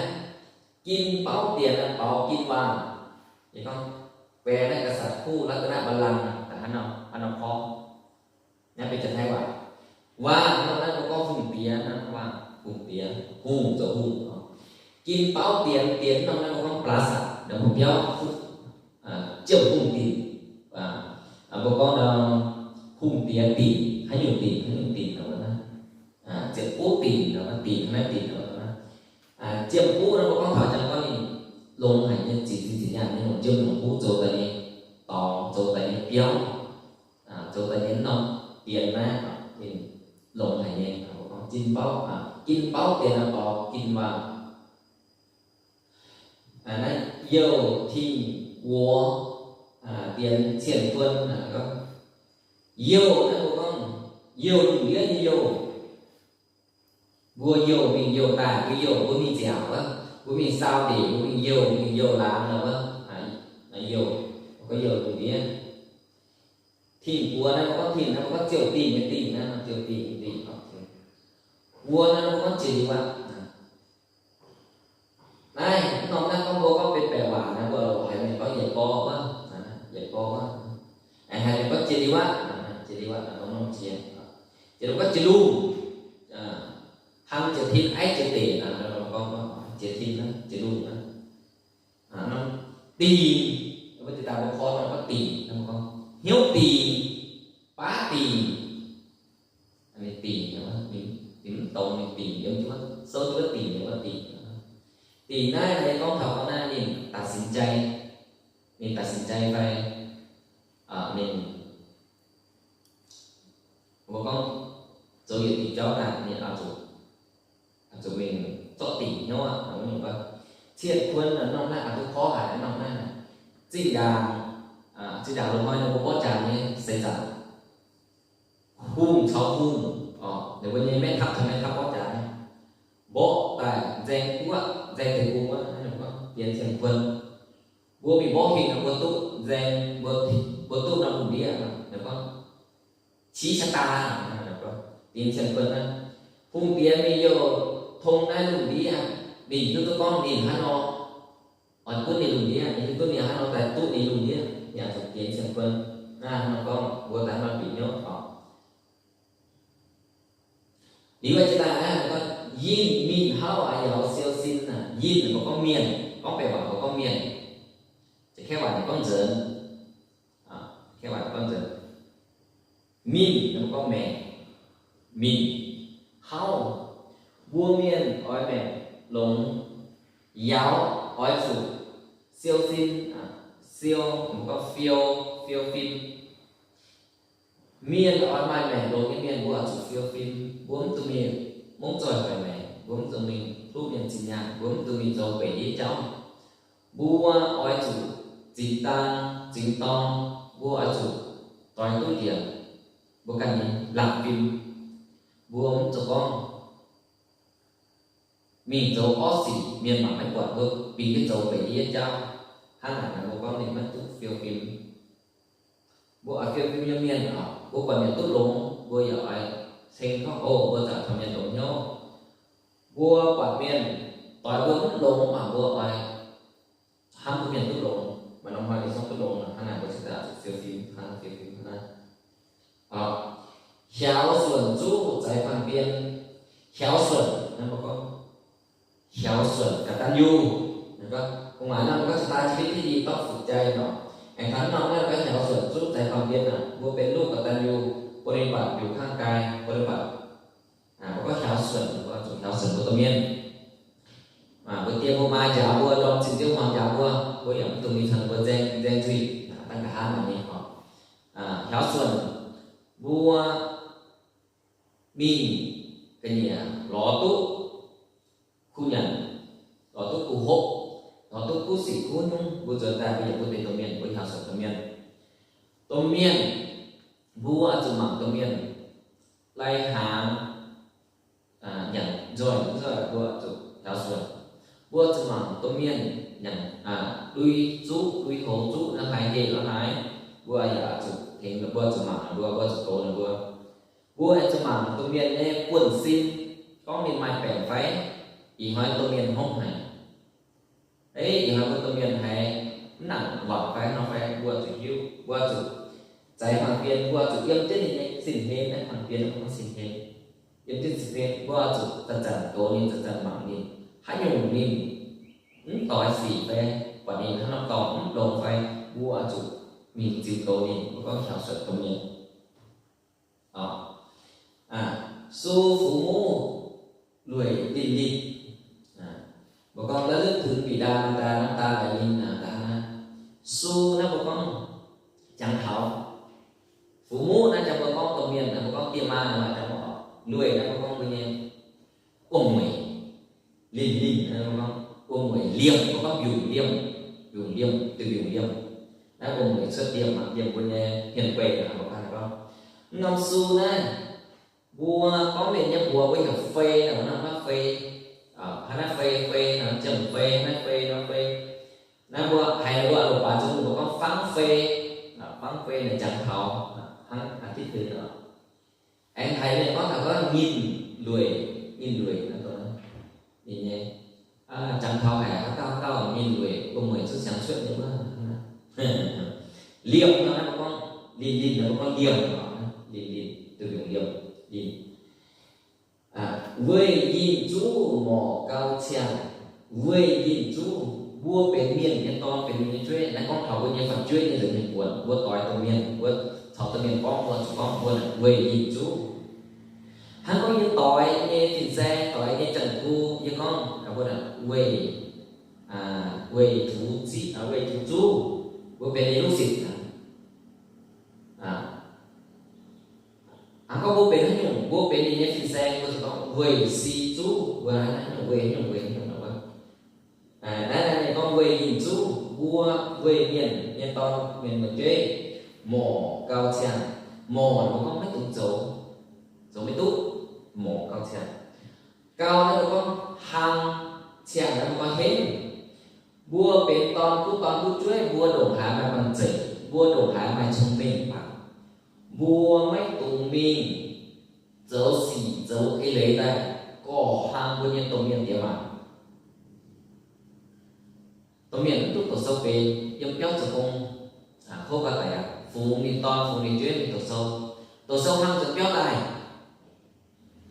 gin bauv dienx, baux gin waangh. Yie gorngv, แปล naaiv กษัตริย์คู่รัตนบัลลังก์ daaih hnangv nor porv. Naaiv benx Janx-Taiv waac. Waangh norm naaiv mbuo gorngv hungh diex, waangh hungh diex, hungh zoux hungh. Gin bauv dienx, dienx norm naaiv mbuo gorngv ปราสาท, ninh mbuo biauv, jiem hungh dinc. Mbuo gorngv hungh diex dinc, haaix nyungc dinc, haaix nyungc dinc, ziepc buv dinc, dinc, naaiv dinc. Jiem buv naaiv mbuo gorngv taux jangx gorngv ninh longx haic nyei, ziqc zinh ziqc nyaanh nyei, jiem longc buv zoux daaih nyei dorngx, zoux daaih nyei biauv, zoux daaih nyei norm dienx naaiv, ninh longx haic nyei. Gin bauv, gin bauv dienx dorngx gin waangh. Naaiv youh tingh guoqv dienx cien-kuon. Youh naaiv mbuo gorngv youh lungh ndiev nyei youh. Mbuo youh mingh youh daaih, mbuo youh, mbuo mingh ziangx wuov, mbuo mingh saau ndeic, mbuo mingh youh, mingh youh laangz wuov, youh, gorngv youh lungh ndiev. Tingh guoqv naaiv mbuo gorngv tingh, naaiv mbuo gorngv ziouh dingh nyei dingh, naaiv ziouh dingh nyei dingh. Guoqv naaiv mbuo gorngv jiex liuz aqv. Naaiv norm naaiv gorngv mbuo gorngv benx baeqc waac naaiv, mbuo lorz haiz mienh gorngv yietc gorngv wuov, yietc gorngv wuov. Haiz mienh gorngv jiex liuz aqv, jiex liuz aqv, norm jiex. Jiex liuz gorngv jiex lungh, hnangv jiex tin, aiv jiex deic, jiex tin, jiex lungh. Norm dingc, wuov deix daaih mbuo porv norm gorngv dingc, hnyouv dingc, baav dingc. Ninh dingc, ninh mv dongz, ninh dingc, yiem wuov sou wuov dingc, wuov dingc. Dingc naaiv gorngv taux gorngv naaiv ninh ตัดสินใจ, ninh ตัดสินใจ fai ninh, mbuo gorngv zoux yietc diuc jauv daaih ninh oix zuqc, zuqc mingh zorqv dingc hnyouv aqv. Cien-kuon norm naaiv oix duqv porv haic, norm naaiv zinh ndaangc, zinh ndaangc loz-hnoi ninh mbuo mborqv jaax nyei seix zanc, hungh caux hungh, ninh mbuo nyei แม่ทัพ caux แม่ทัพ mborqv jaax, mborqv daaih nzaeng guoqv, nzaeng deic-bung wuov, dienx cien-kuon. Mbuo mingh mborqv hingh nor mbuo duqv nzaeng, mbuo duqv norm lungh ndiev, ninh gorngv ชี้ชะตา, dienx cien-kuon naaiv. Hungh diex mingh youh tong naaiv lungh ndiev, ninh hiuv duqv gorngv ninh hnangv nor oix gunv ninh lungh ndiev, ninh hiuv duqv ninh hnangv nor daaih duqv ninh lungh ndiev, yaac zuqc dienx cien-kuon. Naaiv nor gorngv mbuo daaih nor bieqc hnyouv oc. Liuz jiex daaih naaiv gorngv yinh mingh hauv a'yauz siou sin naaic, yinh mbuo gorngv mienh, gorngv baeqc waac mbuo gorngv mienh, jiex kaeqv waac gorngv nzuonx. Mingh, mbuo gorngv maengc, mingh, hauv, mbuo mienh oix maengc longx, yauz oix zuqc siou sin, siou, mbuo gorngv fiou, fiou fim. Mienh oix maaih maengc longx nyei mienh, mbuo oix zuqc fiou fim. Mbuo mv dungx mingh mongv zoih hoic maengc, mbuo mv dungx mingh pluqv mienh zinh nyaanh, mbuo mv dungx mingh zoux gueic ndiev jauv. Mbuo oix zuqc zinh daan zinh dorng, mbuo oix zuqc doix duqv njiec mbuo ganh nyei laangh fim. Mbuo mv zuqc gorngv mingh zoux orv sic, mienh mangc maiv buatc, mbuo bingx jienv zoux gueic ndiev jauv. Hnangv naaic mbuo gorngv ninh maiv duqv fiou fim. Mbuo oix fiou fim nyei mienh oc, mbuo buatc mienh duqv longx, mbuo yaac oix ceng gorngv, o, mbuo zaqc taux mienh longx hnyouv. Mbuo buatc mienh doix mbuo mv longx, mv baac mbuo oix hnamv duqv mienh duqv longx, maaih norm hnoi ninh zorqv duqv longx. Dien hiaaux suonc, mbuo gorngv hiaaux suonc กตัญญู. Gu'nguaaic naaiv mbuo gorngv ชะตาชีวิตที่ดีต้องฝึกใจ nor. Aengx taux norm naaiv mbuo gorngv hiaaux suonc zuqc za'gengh dien aqv. Mbuo benx ลูกกตัญญู บริบัติอยู่ข้างกาย บริบัติ mbuo gorngv hiaaux suonc, mbuo zuqc hiaaux suonc mbuo domh mienh. Mbuo diex mbuo maa njaaux mbuo, ndorm zinh Ziouv hmuangx njaaux mbuo, mbuo yaac mv dungx mingh caux ninh mbuo nzaeng, nzaeng nzuih, dangh nqa'haav naaic nyei oc. Hiaaux suonc mbuo mingh ga'nyiec lorz duqv kuh nyanc, lorz duqv kuh hopv, lorz duqv kuv sic kuv nyungc, mbuo nzuonx daaih mbuo yaac mbuo benx domh mienh, mbuo hiaaux suonc domh mienh. Domh mienh, mbuo zuqc mangc domh mienh lai-hnaangx nyanc nzoih, nzoih mbuo zuqc hiaaux suonc. Mbuo zuqc mangc domh mienh nyanc, lui zuqv, lui houx zuqv, naaiv haaix heh lorz haaix, mbuo yaac zuqc tengx ninh mbuo, zuqc mangc ninh mbuo, mbuo zuqc goux ninh mbuo. Mbuo zuqc mangc domh mienh nyei buonv-sin, gorngv ninh maaih baengc fai, ih hnoi domh mienh hngongv haic. Ih hnoi mbuo domh mienh haiz mv nangc wangc fai nor fai, mbuo zuqc hiuv, mbuo zuqc zeix hmuangx-bien, mbuo zuqc yiem jienv ninh nyei sin-hlen, naaiv hmuangx-bien mbuo gorngv sin-hlen. Yiem jienv sin-hlen mbuo zuqc zanc-zanc goux ninh, zanc-zanc mangc ninh, haaix nyungc ninh mv doix sic fai, buatc ninh hnangv norm dorngx mv longx fai, mbuo zuqc mingh ziux goux ninh, mbuo gorngv hiaaux suonc domh mienh. Su fu muv lueic linh linh. Mbuo gorngv ระลึกถึงบิดามารดา น้ำตาไหลริน naaic daaih naaiv. Su naaiv mbuo gorngv jangx taux. Fu muv naaiv jangx mbuo gorngv domh mienh, naaiv mbuo gorngv diex maa naaiv jangx mbuo oc. Lueic naaiv mbuo gorngv mbuo nyei wuom-mueic. Linh linh naaiv mbuo gorngv wuom-mueic, liemh, mbuo gorngv mbiungc liemh, mbiungc liemh, duih mbiungc liemh. Naaiv wuom-mueic cuotv liemh aqv, liemh mbuo nyei hmien guei naaiv mbuo gorngv. Mv norm su naaiv, mbuo gorngv mienh nyei mbuox mbuo heuc fei naaiv, mbuo norm naaiv fei, hnangv naaiv fei, fei naaiv, jiem fei, hnangv naaiv fei, norm fei. Naaiv mbuo haiz mbuo loz-baaix Zong mbuo gorngv fangv fei, fangv fei naaiv jangx taux hnangv อาทิตย์ deix oc. Aengx haiz mienh gorngv taux gorngv nginh lueic, nginh lueic naaiv, ninh nyei jangx taux haic haaix dauh haaix dauh nginh lueic, wuom-mueic cuotv siangx cuotv nyei wuov. Liemh nor naaiv mbuo gorngv linh linh, naaiv mbuo gorngv liemh, linh linh, duih mbiungc liemh, linh. Weih yinh zuv morc gau ciangh, weih yinh zuv, mbuo benx mienh nyei dorn, benx mienh nyei jueiv, naaiv gorngv taux mbuo nyei fu'jueiv nyei nza'hmien buonc, mbuo doix domh mienh, mbuo caux domh mienh gorngv, mbuo zuqc gorngv mbuo weih yinh zuv. Hnangv gorngv yie doix nyei fin-saeng, doix nyei janx-gu, yie gorngv mbuo weih, weih tux ziqv, weih tux zuv, mbuo benx ninh nyei ลูกศิษย์ aqv. Hnangv gorngv mbuo benx haaix nyungc, mbuo benx ninh nyei fin-saeng, mbuo zuqc gorngv weih si zuv, mbuo haaix nyungc weih haaix nyungc, weih haaix nyungc nor wuov. Naaiv, naaiv ninh gorngv weih yinh zuv, mbuo weih mienh nyei dorn, mienh muoz-jeiv, morc gau ciangh. Morc mbuo gorngv maiv dungx zoux, zoux maiv duqv, morc gau ciangh. Gau naaiv mbuo gorngv hlang, ciangh naaiv mbuo gorngv henv. Mbuo benx dorn kuv, dorn kuv jueiv, mbuo ndongc haaix maaih banh zeic, mbuo ndongc haaix maaih cong-mengh baac mbuo maiv dungx mingh zoux sic zoux eix leiz daaih gorqv hlang mbuo nyei domh mienh diex maac. Domh mienh mv duqv doqc sou benx, yiem biauv zoux gong, hov gau daic aqv, fungx ninh dorn fungx ninh jueiv mingh doqc sou. Doqc sou hlang nzuonx biauv daaih,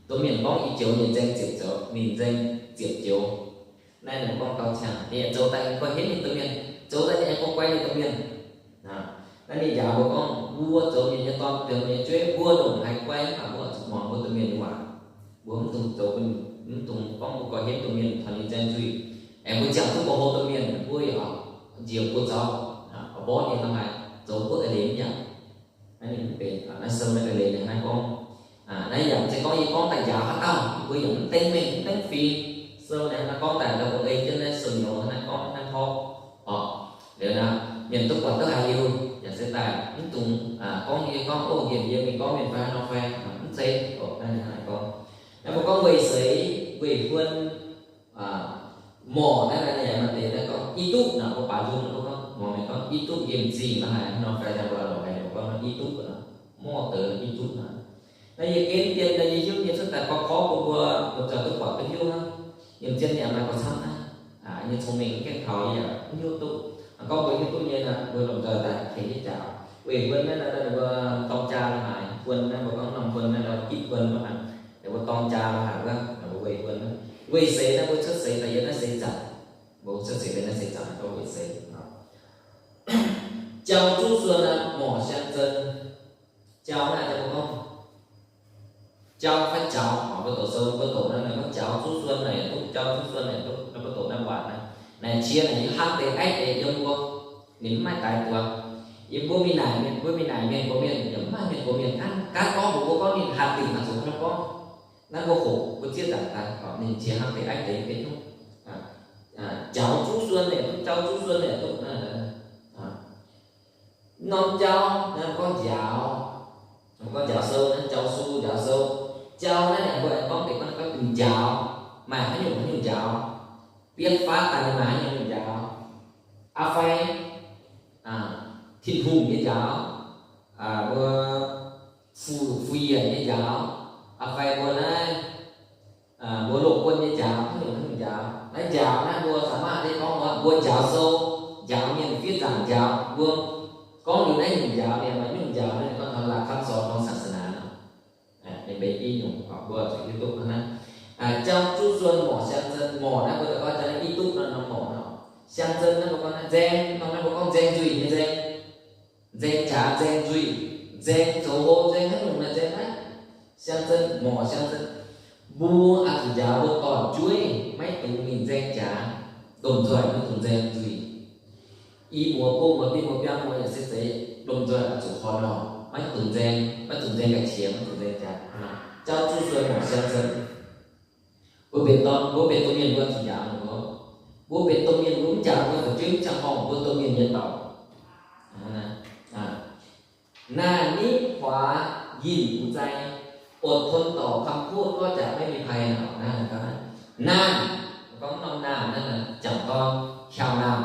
domh mienh gorngv, ih joux ninh nzaeng ziepc joux, ninh nzaeng ziepc joux. Naaiv ninh gorngv gau ciangh, ninh yaac zoux daaih ninh guai henv ninh domh mienh, zoux daaih ninh yaac guai guai ninh domh mienh. Naaiv ninh njaaux mbuo gorngv, mbuo zoux mienh nyei dorn, zoux mienh nyei jueiv, mbuo ndongc haaix guai mv baac mbuo zuqc muangx mbuo domh mienh nyei waac. Mbuo mv dungx zoux, mv dungx gorngv mbuo guai henv domh mienh, taux ninh nzaeng nzuih. Aengx mbuo ziangh duqv buoz-hlo domh mienh, mbuo yaac njiec mbuo zaux, mborqv ninh nor haaix, zoux mbuo eix leiz mv yaac. Naaiv ninh mv benx, naaiv sou naaiv ga'leiz ninh hnangv naaiv gorngv. Naaiv yaac mv zeiz gorngv yie gorngv daaih njaaux haaix dauh, mbuo yaac mv dengv mengh mv dengv fingx. Sou naaiv hnangv naaiv gorngv daaih, ndau mbuo ei jienv naaiv sou nyouz hnangv naaiv gorngv hnangv naaiv porv oc. Liuz naaiv mienh duqv buatc duqv haiz liuz yaac se daaih mv dungx gorngv yie gorngv, o, yie mingh gorngv mienh fai nor fai, mv zeiz oc. Naaiv ninh hnangv naaiv gorngv. Naaiv mbuo gorngv weih seix, weih huon, morc naaiv, naaiv ninh maaih deix naaiv gorngv i duqv naaic, mbuo baaix nzung naaic mbuo gorngv, muangx mienh gorngv i duqv yiem zingh naaiv haaix nor fai, naaiv mbuo lorqc haic mbuo gorngv i duqv naaic, morc deix i duqv naaic. Naaiv yie gen dien naaiv yie hiuv nyei cuotv daaih gorngv gorngv bun mbuo lomh nzoih duqv buatc duqv hiuv hnangv. Yiem zien yaac maaih gorqv camv naaiv, nyei cong-mengh gaengh taux yie yaac mv hiuv duqv. Gorngv mbuo hiuv duqv nyei naaiv, mbuo lomh nzoih daaih tengx jienv jaax. Weih huon naaiv, naaiv mbuo dorng jaa naaiv haaix, huon naaiv mbuo gorngv norm huon naaiv, gitv huon mv baac naaiv. Mbuo dorng jaa mbuo haic wuov, mbuo weih wuov, weih seix naaiv mbuo cuotv seix daaih yiem naaiv seix zaangc. Mbuo cuotv seix daaih naaiv seix zaangc gorngv weih seix. Jauv zuqv suon naaiv morc siang zon. Jauv naaiv jauv mbuo gorngv jauv fai jaux, mbuo doqc sou mbuo doqc naaiv gorngv jauv zuqv suon naaic duqv, jauv zuqv suon naaic duqv, mbuo doqc naaiv waac naaiv. Naaic qiex naaic yie hnangv deix aiv deix yiem mbuo, ninh mv maaih daix buoz. Yiem mbuo mingh naaic mienh, mbuo mingh naaic mienh gox mienh, yaac mv maaih mienh gox mienh, gaanv, gaanv gorngv mbuox mbuo gorngv ninh hatc dingc hatc zuqc hnangv gorngv. Naaiv mbuo hoqc mbuo zieqv zaangc daaih, ninh qiex hnangv deix aiv deix mv benx hnyouv. Jaux zuqv suon naaic duqv, jauv zuqv suon naaic duqv. Norm jauv naaiv gorngv njaaux, gorngv njaaux sou naaiv, jauv sou, njaaux sou. Jauv naaiv ninh mbuo aengx gorngv deix gorngv, gorngv njaaux, maaih haaix nyungc haaix nyungc njaaux. Bietv faatv daaih ninh maaih haaix nyungc haaix nyungc njaaux. Aa fai Tin-Hungh nyei njaaux, mbuo fu-, fu-yienc nyei njaaux, aa fai mbuo naaiv, mbuo loz-guon nyei njaaux, haaix nyungc haaix nyungc njaaux. Naaiv njaaux naaiv mbuo สามารถ deix gorngv mbuo njaaux sou, njaaux mienh fiev nzaangc njaaux, mbuo gorngv liuz naaiv nyungc njaaux, liuz maaih nyungc njaaux naaiv gorngv taux หลักคำสอนของศาสนา nor. Ninh mbenc i nyungc mbuo zuqc hiuv duqv hnangv naaiv. Jauv zuqv suon morc siang zon, morc naaiv mbuo daux gaux jauv naaiv i duqv nor, norm morc nor. Siang zon naaiv mbuo gorngv naaiv nzaeng, norm naaiv mbuo gorngv nzaeng nzuih nyei nzaeng. Nzaeng jaax, nzaeng nzuih, nzaeng zoux hlo, nzaeng haaix nyungc naaic nzaeng naaiv. Siang zon, morc siang zon. Mbuo oix zuqc njaaux mbuo dorn-jueiv maiv dungx mingh nzaeng jaax, lomh nzoih maiv dungx nzaeng nzuih. I muoz, gong muoz, bienh muoz, biaa muoz yaac se zeiz lomh nzoih oix zuqc horn lorh, maiv dungx nzaeng, maiv dungx nzaeng ga'qiex, maiv dungx nzaeng jaax. Jauv zuqv suon morc siang zon. Mbuo benx dorn, mbuo benx domh mienh mbuo zuqc njaaux mbuo. Mbuo benx domh mienh mbuo mv njaaux mbuo fu'jueiv mv ziangh horngh mbuo domh mienh nyei dorc. Naanh niv huaax yinh uix zei, อดทนต่อคำพูด ก็จะไม่มีภัย naaic. Naanh, gorngv norm naanh naaiv, jangc dorn, hiaauh naanh,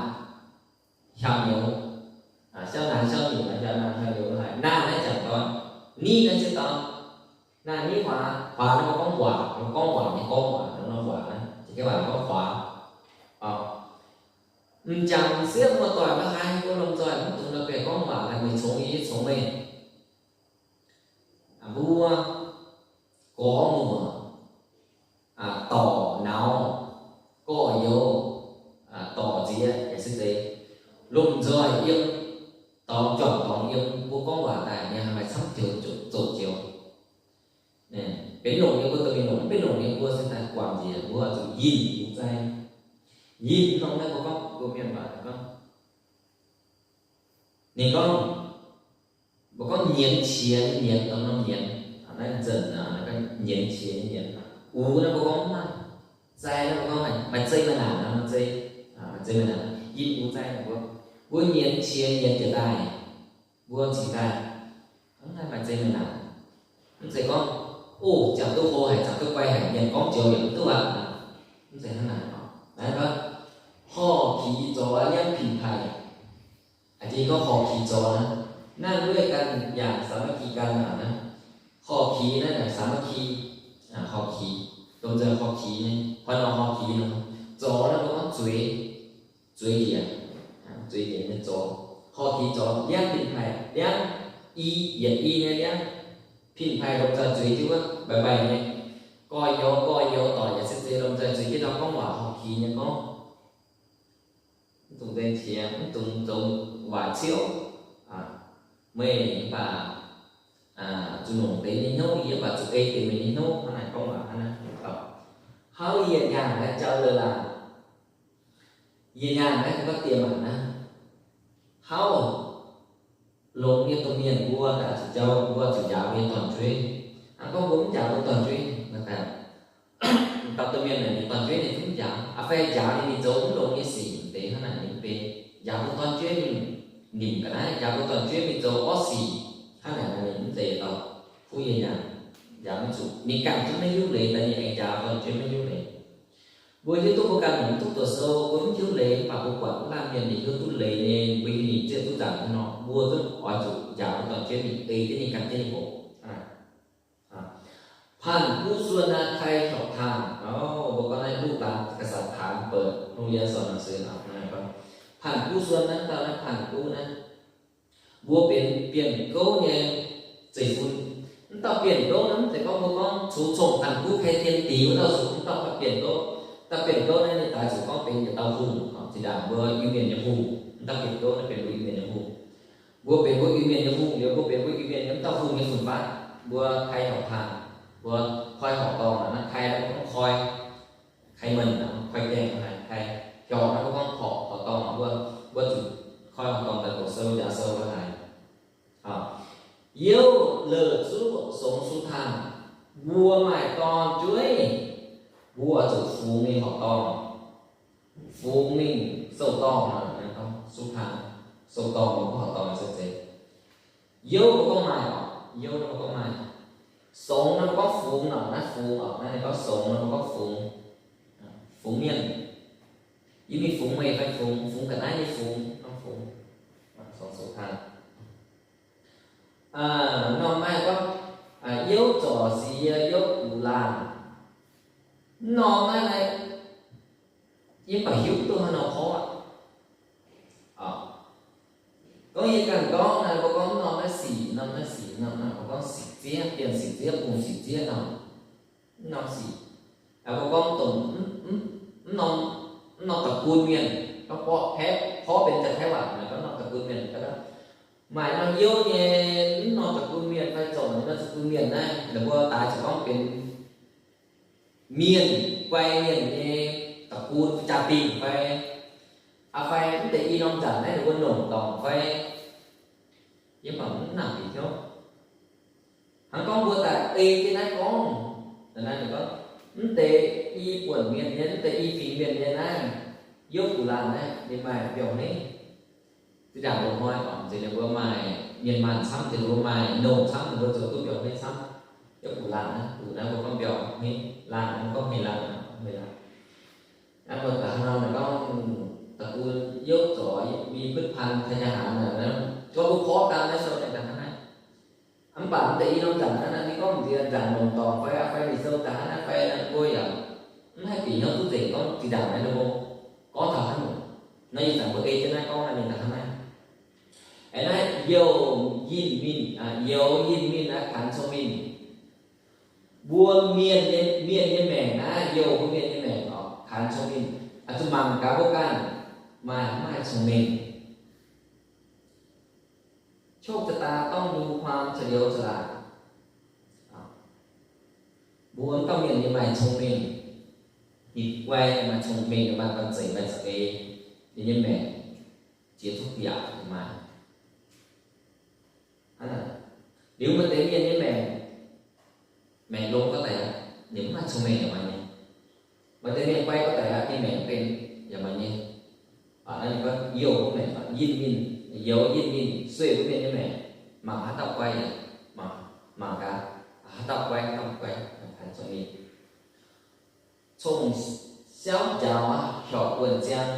hiaauh nyouz, siaauv naanh siaauv nyeic, hiaauh naanh hiaauh nyouz haic. Naanh naaiv jangc dorn, niv naaiv se dorn. Naanh niv huaax, huaax naaiv mbuo gorngv waac, mbuo gorngv waac nyei gorngv waac, norm waac naaiv, jiex jienv waac gorngv huaax. M'jangc m'sieqv muoz-doic maiv haih, mbuo lomh nzoih mv dungx la'bieiv gorngv waac daaih meih congx yie, yie congx meih. Mbuo gorx muoc, dorc nauz, gorx-youz, dorc nziex yaac se zeiz, lomh nzoih yiem dorngx juangc dorngx yiem, mbuo gorngv waac daaih ninh haih maaih camv joux zoux joux. Benx longc nyei mbuo dorh mingh longc, mv benx longc nyei mbuo se daaih guangc njiec, mbuo zuqc yinh uix zei. Yinh norm naaiv mbuo gorngv, mbuo mienh waac gorngv, ninh gorngv, mbuo gorngv nyienz qiex nyei nyienz, dongh norm nyienz, naaiv nzengc, nyienz qiex nyei nyienz. Uix naaiv mbuo gorngv maaih, zei naaiv mbuo gorngv maaih zei maaih naanc, maaih zei, maaih zei maaih naanc. Yinh uix zei mbuo, mbuo nyienz qiex nyienz jiez daaih, mbuo cingx daaih, hnangv naaiv maaih zei maaih naanc. Mv zeiz gorngv, o, ziangh duqv hlo haic, ziangh duqv guai haic, nyanc gorngv joux yaac mv duqv aqv. Mv zeiz hnangv naaic. Naaiv gorngv, horh kix zorx liangv pin-paic. Aa, jiex gorngv horh kix zorx naaiv, nanv duqv ganh yaac สามัคคีกัน aqv naaiv. Horh kix naaiv naaic สามัคคี, horh kix, lomh nzoih horh kix nyei, hnoi nor horh kix nor. Zorx naaiv mbuo gorngv zueiz, zueiz njiec, zueiz njiec nyei zorx. Horh kix zorx, liangv pin-paic, liangv i, yietc i nyei liangv pin-paic lomh nzoih zueiz jienv wuov, mbaih mbaih nyei. Gorx-youz, gorx-youz dorc yaac se zeiz lomh nzoih zueiz jienv nor gorngv waac horh kix nyei gorngv. Mv dungx nzaeng qiex, mv dungx zoux waaic ciouv. Meih mv baac zuqc longc deix nyei hnyouv, yie mv baac zuqc ei deix meih nyei hnyouv. Hnangv naaic gorngv waac hnangv naaiv. Hnangv yie nyaanh naaiv jauv lorqc, yie nyaanh naaiv gorngv dieh maanc naaiv, hnangv longx nyei domh mienh mbuo daaih zuqc jauv, mbuo zuqc njaaux mbuo nyei dorn-jueiv. Hnangv gorngv mbuo mv njaaux mbuo dorn-jueiv, dauh domh mienh naaic ninh dorn-jueiv ninh zungv njaaux, aa, fai njaaux ninh, ninh zoux mv longx nyei sic deix hnangv naaic ninh mv benx. Njaaux mbuo dorn-jueiv mingh nimc ga'naaiv, njaaux mbuo dorn-jueiv mingh zoux orqv sic hnangv naaic ninh mv zeiz dauh kuv yie nyaanh, njaaux maiv zuqc. Ninh ganh zungv maiv hiuv leiz daaih ninh aengx njaaux dorn-jueiv maiv hiuv leiz. Mbuo hiuv duqv mbuo ganh mv duqv doqc sou, mbuo mv hiuv leiz, mv baac mbuo buatc mv laanh mienh ninh hiuv duqv leiz nyei, mbuo hiuv ninh zieqv duqv nzangc hnangv nor, mbuo zungv oix zuqc njaaux mbuo dorn-jueiv mingh ei jienv ninh ganh jienv ninh hoqc. Phản cú suôn a khai học tàng. Mbuo gorngv naaiv ลูกหลานกษัตริย์ Hán เปิดโรงเรียนสอนหนังสือ aqv. Phản cú suôn naaiv, dauh naaiv phản cú naaiv, mbuo benx bienh gouv nyei zeiv-fun. Mv dauh Bienh Gouv naaiv mv zeiz gorngv mbuo gorngv cux cong-dangh guv kai tien dingc wuov dauh zuqc, mv dauh Bienh Gouv. Mv dauh Bienh Gouv naaiv ninh daaih zuqc gorngv benx yietc dauh hungh, zinh ndaangc mbuo Iu-Mienh nyei hungh. Mv dauh Bienh Gouv naaiv benx mbuo Iu-Mienh nyei hungh. Mbuo benx mbuo Iu-Mienh nyei hungh liuz, mbuo benx mbuo Iu-Mienh nyei mv dauh hungh nyei fun-faqv. Mbuo kai hauc tangx, mbuo koi horqc dorngh naaic, naaiv kai naaiv mbuo gorngv koi, kai menh, koi gaengh haaix, kai horqc naaiv mbuo gorngv horqc, horqc dorngh, mbuo, mbuo zuqc koi horqc dorngh daaih doqc sou, njaaux sou haaix. Youv la'zuqc songx sux-taangh, mbuo maaih dorn-jueiv, mbuo zuqc fungx mingh horqc dorngh, fungx mingh sou-dorngh, sux taangh, sou-dorngh, mbuo gorngv horqc dorngh se zeiz. Youv mbuo gorngv maaih oc, youv mbuo gorngv maaih. Songx naaiv mbuo gorngv fungx oc, naaiv fungx oc, naaiv ninh gorngv songx naaiv mbuo gorngv fungx. Fungx mienh, yie mingh fungx meih fai fungx, fungx ga'naaiv nyei fungx, gorngv fungx, songx sux-taangh. Norm naaiv gorngv youv zorc siex, youv guqc laanh. Mv norm naaiv naaiv, yie mv baac hiuv duqv haaix norm porv aqv. Gorngv yie ganh gorngv naaiv, mbuo gorngv mv norm naaiv sic, norm naaiv sic, norm naaiv mbuo gorngv sic zieqv, bienh sic zieqv, bungx sic zieqv norm, mv norm sic. Mbuo gorngv dongh mv norm, mv norm da'gun mienh, gorngv porv, porv benx jaax-taiv waac naaic gorngv norm da'gun mienh, maaih norm youv nyei mv norm da'gun mienh fai zorc norm da'gun mienh naaiv, ninh mbuo daaih zuqc gorngv benx mienh, guai mienh nyei da'gun jaa-dingh fai, aa, fai mv deix i norm nzanc naaiv ninh mbuo longc dorngc fai, yie mv baac mv nangc bieqc hnyouv. Hnangv gorngv mbuo daaih ei jienv naaiv gorngv, naaiv ninh gorngv, mv deix i buonc mienh nyei, mv deix i fingx mienh nyei naaiv, youv guqc laanh naaiv ninh maaih mbiorngz hmeiv. Zinh ndaangc loz-hnoi oc, nzengc ninh mbuo maaih mienh maanh camv, nzengc ninh mbuo maaih nouh camv, ninh mbuo zoux duqv mbiorngz hmeiv camv. Youv guqc laanh naaiv, guqc naaiv mbuo gorngv mbiorngz hmeiv, laanh mbuo gorngv hmeiv laanh, hmeiv laanh. Naaiv mbuo da'hnangv naaic gorngv da'gun youv zorc mingh พืชพันธุ์ ธัญญาหาร naaic, gorngv mbuo porv daan naaiv sou naaic da'hnangv naaiv. Mv baac mv deix i norm nzanc naaiv, ninh gorngv m'nziex nzanc longc dorngc fai, fai ninh sou da'hnangv naaiv fai naaiv mbuo yaac mv haih bieqc hnyouv duqv nzengc gorngv zinh ndaangc naaiv ninh mbuo gorngv taux haaix nyungc. Naaiv ih zanc mbuo ei jienv naaiv gorngv naaiv ninh da'hnangv naaiv. Aeqv, naaiv youz yinh mingh, youz yinh mingh naaiv kanx cong-mengh. Mbuo mienh nyei, mienh nyei maengc naaiv, youz mbuo mienh nyei maengc oc, kanx cong-mengh. Zuqc mangc gaax mbuo ganh maaih mv maaih cong-mengh. โชคชะตาต้องดูความเฉลียวฉลาด. Mbuo mv dauh mienh nyei maaih cong-mengh, ninh guai maaih cong-mengh, maaih banh zeic, maaih za'eix, ninh nyei maengc jiex duqv yaac maaih. Liuz maaih deix mienh nyei maengc, maengc longx gorngv daic aqv, ninh mv maaih cong-mengh yaac maaih nyei. Maaih deix mienh guai gorngv daic aqv, ninh maengc benx yaac maaih nyei. Naaiv ninh gorngv youh maengc, yinh mingh, youz yinh mingh, sueih mbuo mienh nyei maengc, mangc haaix dauh guai yaac mangc gaax, haaix dauh guai, haaix dauh mv guai, cong-mengh. Cong-mengh siauv njaaux heuc buonc ziang,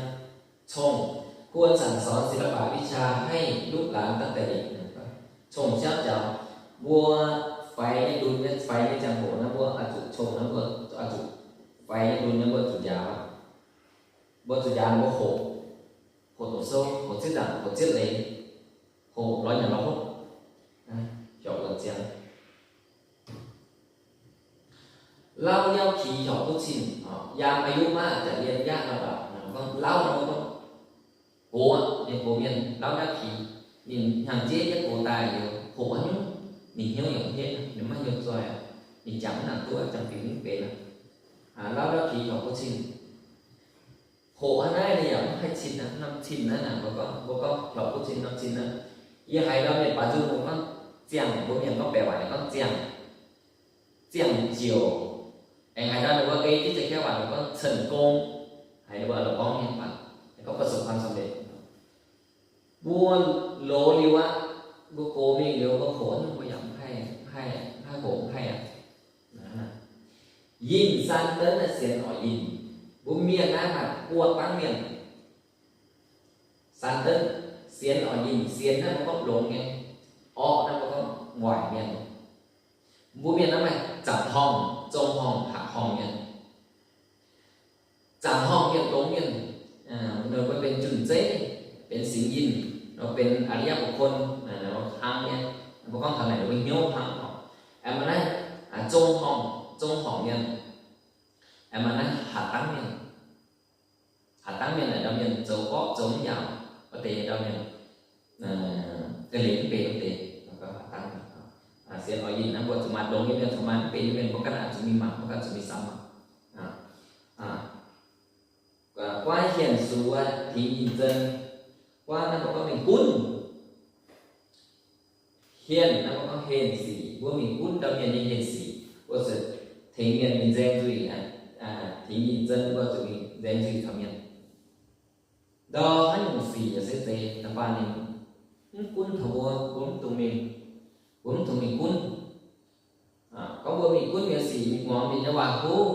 cong-mengh ควรสั่งสอนศิลปวิชาให้ลูกหลานตั้งแต่เด็ก. Cong-mengh siauv njaaux, mbuo faix nyei lunx nyei, faix nyei ziangh hoc naaiv mbuo oix zuqc cong naaiv, mbuo oix zuqc faix nyei lunx nyei mbuo zuqc njaaux. Mbuo zuqc njaaux ninh mbuo hoqc, hoqc doqc sou, hoqc zieqv nzaangc, hoqc zieqv leiz, hoqc lorz nyanc lorz hopv, heuc buonc ziang. Lauv yauv kix heuc kuv cin. Yaam อายุ maiv zanc yiem yaav nor baac, gorngv lauv nor gorngv gox, ninh gox mienh, lauv yauv kix, ninh hnyangx-jeiv jienv gox daaih liuz, hoqc haaix nyungc ninh hnyouv yaac mv henv, ninh maiv hnyouv zoih, ninh jangx mv nangc duqv, jangx fingx mv benx aqv. Lauv yauv kix heuc kuv cin. Hoqc hnangv naaiv ninh yaac mv haih cin aqv. Norm cin naaiv naaic, mbuo gorngv, mbuo gorngv heuc kuv cin, norm cin naaiv. Yie haiz ndau mienh baaix nzung mbuo gorngv ziangh, mbuo mienh gorngv baeqc waac gorngv ziangh, ziangh ziouc. Aengx haiz ndau ninh mbuo ei jienv jiex kaeqv waac ninh gorngv cen gong. Haiz ninh mbuo la'gorngv nyei waac, gorngv ประสบความสำเร็จ. Mbuo loz liuz aqv, mbuo gox mingh liuz mbuo hoqc nyungc mbuo yaac mv haih, mv haih, mv haih hoqc, mv haih aqv. Yinh san denv naaiv sienx orqc yinh. Mbuo mienh naaiv maaih buo dangv mienh. San denv, sienx orqc yinh. Sienx naaiv mbuo gorngv longx nyei, orqc naaiv mbuo gorngv waaic mienh. Mbuo mienh naaiv maaih zaangc horngh, zong horngh, haac horngh mienh. Zaangc horngh mienh, longx mienh, ninh mbuo benx junh zeiv, benx singx yinh, nor benx อริยบุคคล, nor hlang nyei. Mbuo gorngv taux naaic ninh mbuo hnyouv hlang orqc. Aengx maaih naaiv zong horngc, zong horngc mienh. Aengx maaih naaiv hatc dangv mienh. Hatc dangv mienh naaic ndau mienh zoux gorqv zoux mv yaauc, wuov deix ndau mienh ga'hlen mv benx wuov deix, hatc dangv mienh. Sienx oix yinh naaiv mbuo zuqc maaih longx nyei mienh, zuqc maaih mv benx nyei mienh, mbuo ganh oix zuqc mingh mangc, mbuo ganh zuqc mingh samx mangc. 关键时刻 tingx yinh zeng. 关 naaiv mbuo gorngv mingh gunv. 键 naaiv mbuo gorngv 键 sic. Mbuo mingh gunv ndau mienh nyei 键 sic, mbuo zuqc tengx mienh mingh nzaeng nzuih. Tingx yinh zeng mbuo zuqc mingh nzaeng nzuih taux mienh. Ndau haaix nyungc sic yaac se zeiz da'faanh ninh mv gunv taux mbuo, mbuo mv dungx mingh, mbuo mv dungx mingh gunv. Gorngv mbuo mingh gunv mienh sic, mingh muangx ninh nyei waac-huv,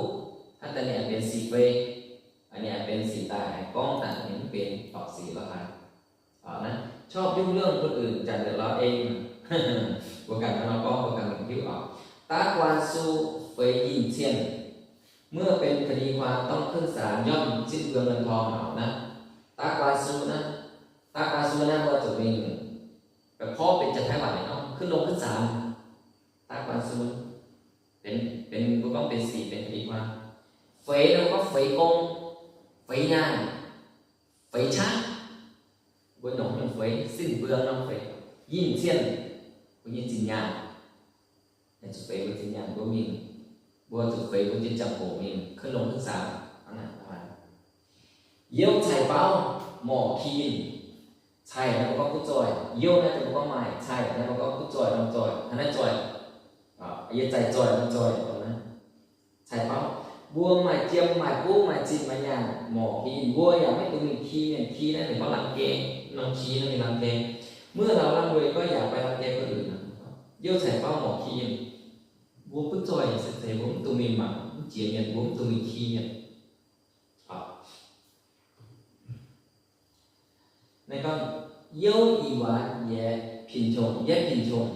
hnangv daaih ninh aengx benx sic fei, ninh aengx benx sic daaih, aengx gorngv daaih ninh mv benx, dorngc sic lorz haaix. Naaiv ชอบยุ่งเรื่องคนอื่น janx-ndoqc lorz en. Mbuo ganh hnangv nor gorngv, mbuo ganh mingh hiuv oc. 达官司 feix yinh cien, เมื่อเป็นคดีความต้องขึ้นศาลย่อมสิ้นเปลืองเงินทอง naaiv. 达官司 naaiv, 达官司 naaiv mbuo zuqc mingh, porv benx Janx-Taiv waac gorngv ขึ้นโรงขึ้นศาล. 达官司 benx, benx, mbuo gorngv benx sic, benx คดีความ. Feix naaiv mbuo gorngv feix gong, feix nyaanh, feix qaqv. Mbuo nongc nyungc feix, สิ้นเปลือง norm feix. Yinh cien, mbuo nyei zinh nyaanh. Zuqc feix mbuo zinh nyaanh mbuo mingh, mbuo zuqc feix mbuo nyei ziangh hoc mingh ขึ้นโรงขึ้นศาล. Youh cai bauv morc ki yinh. Cai naaiv mbuo gorngv butv zoih, youh naaiv mbuo gorngv maaih, cai naaiv mbuo gorngv butv zoih norm zoih, hnangv naaiv zoih, yie zaih zoih norm zoih. Cai bauv, mbuo maaih jiem, maaih buv, maaih zinh, maaih nyaanh, morc ki yinh, mbuo yaac maiv dungx mingh ki mienh. Ki naaiv ninh gorngv รังแก, norm ki naaiv ninh รังแก. เมื่อเราร่ำรวยก็อย่าไปรังแกคนอื่น. Youh cai bauv morc ki yinh. Mbuo butv zoih se zeiz mbuo mv dungx mingh mangc, mv jiex mienh, mbuo mv dungx mingh ki mienh. Naaiv gorngv, youh ih waanc yaac 贫穷, yaac 贫穷.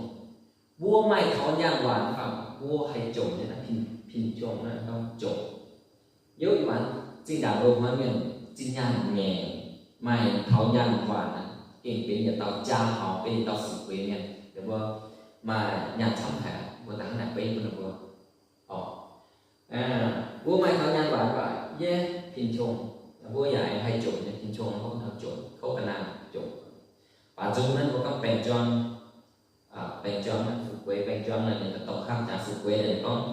Mbuo maaih taux nyaanh waanc fai mbuo haih jomc nyei naaiv 贫穷 naaiv gorngv jomc. Youh ih waanc zinh ndaangc mbuo hnoi mienh zinh nyaanh ngaengc, maaih taux nyaanh waanc naaiv gengh benx yietc dauh jaa haux, benx yietc dauh fu'jueiv mienh. Mbuo maaih nyaanh camv haic, mbuo daaih hnangv naaic beiv bun ninh mbuo. Orqc, mbuo maaih taux nyaanh waanc baac yie 贫穷, mbuo yaac haih jomc nyei. 贫穷 gorngv taux jomc, kouv ga'naaiv jomc. Baac nzung naaiv mbuo gorngv baengh juang, baengh juang naaiv fu'jueiv, baengh juang naaiv ninh dongh kamv jaax fu'jueiv naaiv gorngv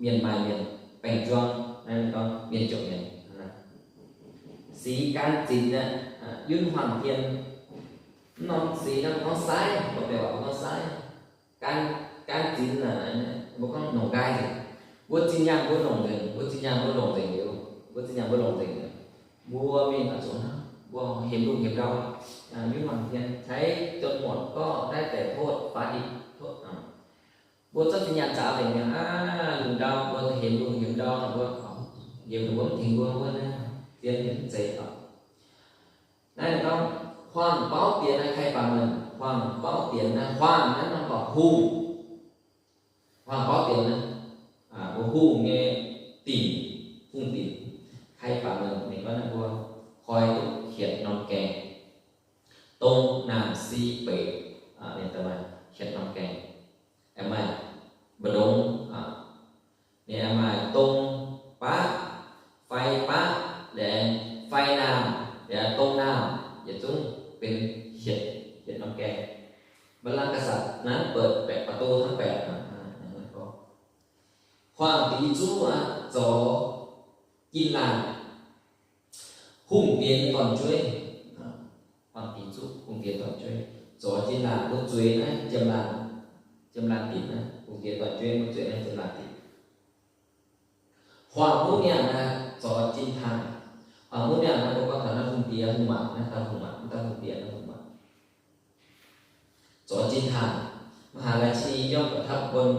mienh maaih mienh, baengh juang naaiv ninh gorngv mienh jomc mienh. Sic gan zinx naaiv, yun huaang tien, mv norm sic naaiv mbuo gorngv saaiv, mbuo deix waac mbuo gorngv saaiv. Gan, gan zinx naaiv, mbuo gorngv longc nqaai nzengc. Mbuo zinh nyaanh mbuo longc nzengc, mbuo zinh nyaanh mbuo longc nzengc liuz, mbuo zinh nyaanh mbuo longc nzengc liuz, mbuo mingh oix zuqc hnangv, mbuo hemx lungh hemx ndau, yun huaang tien, ใช้จนหมดก็ได้แต่โทษฟ้าดิน โทษ mbuo zorqv zinh nyaanh zaaux nzengc mi'aqv, lungh ndau mbuo hemx lungh hemx ndau, mbuo, yiem mbuo mv tengx mbuo, mbuo naaiv zien mv zeiz oc. Naaiv ninh gorngv huaang bauv dienx naaiv ใครปราเมิน, huaang bauv dienx naaiv, huaang naaiv norm gorngv hungh. Huaang bauv dienx naaiv, mbuo hungh nyei dinc, hungh dinc. ใครปราเมิน ninh gorngv naaiv mbuo koi duqv hietc norm gaengh, dong, naamh, si, beic, ninh daaih maaih hietc norm gaengh. Aengx maaih mbu'ndongx, ninh aengx maaih dong baqv, fai baqv, liuz aengx fai naamh, liuz aengx dong naamh, yietc zungv benx hietc, hietc norm gaengh. บัลลังก์กษัตริย์นั้นเปิดแปด ประตูทั้งแปด Huaang dix zúc aqv, zorc jin laanh, hungh diex nyei dorn-jueiv. Huaang dix zúc, hungh diex dorn-jueiv, zorc jin laanh, mbuo zueiz naaiv jiem laanh, jiem laanh dinc naaiv, hungh diex dorn-jueiv mbuo zueiz naaiv jiem laanh dinc. Huaang muv miangh naaiv, zorc jin taangh. Huaang muv miangh naaiv mbuo gorngv taux naaiv hungh diex hungh maac, naaiv dauh hungh maac, naaiv dauh hungh diex, naaiv hungh maac. Zorc jin taangh, มหาราชินีย่อมประทับบน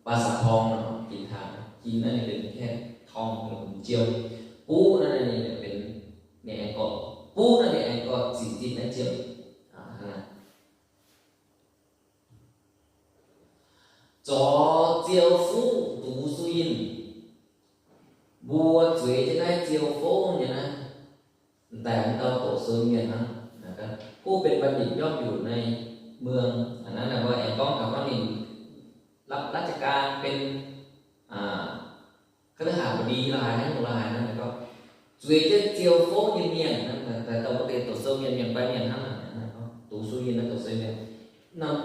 ปราสาททอง jin taangh. Jin naaiv ninh benx แท่งทอง jiem. Buv naaiv ninh benx, ninh aengx gorqv, buv naaiv ninh aengx gorqv zinc, zinc naaiv jiem. Zorc ziou fuqv dux suv yinh. Mbuo zueiz jienv naaiv ziou fuqv nyei naaiv, m'daaih m'dauh doqc sou mienh hnangv. Kuv benx บัณฑิตย่อมอยู่ในเมือง naaiv, naaiv mbuo aengx gorngv taux gorngv ninh รับราชการ benx คฤหบดี la'haaix, haaix nyungc la'haaix nor, gorngv zueiz jienv ziou fouv nyei mienh, daaih dongh wuov deix doqc sou mienh, mienh fai mienh hnangv, dongh sou nyei, doqc sou mienh. Norm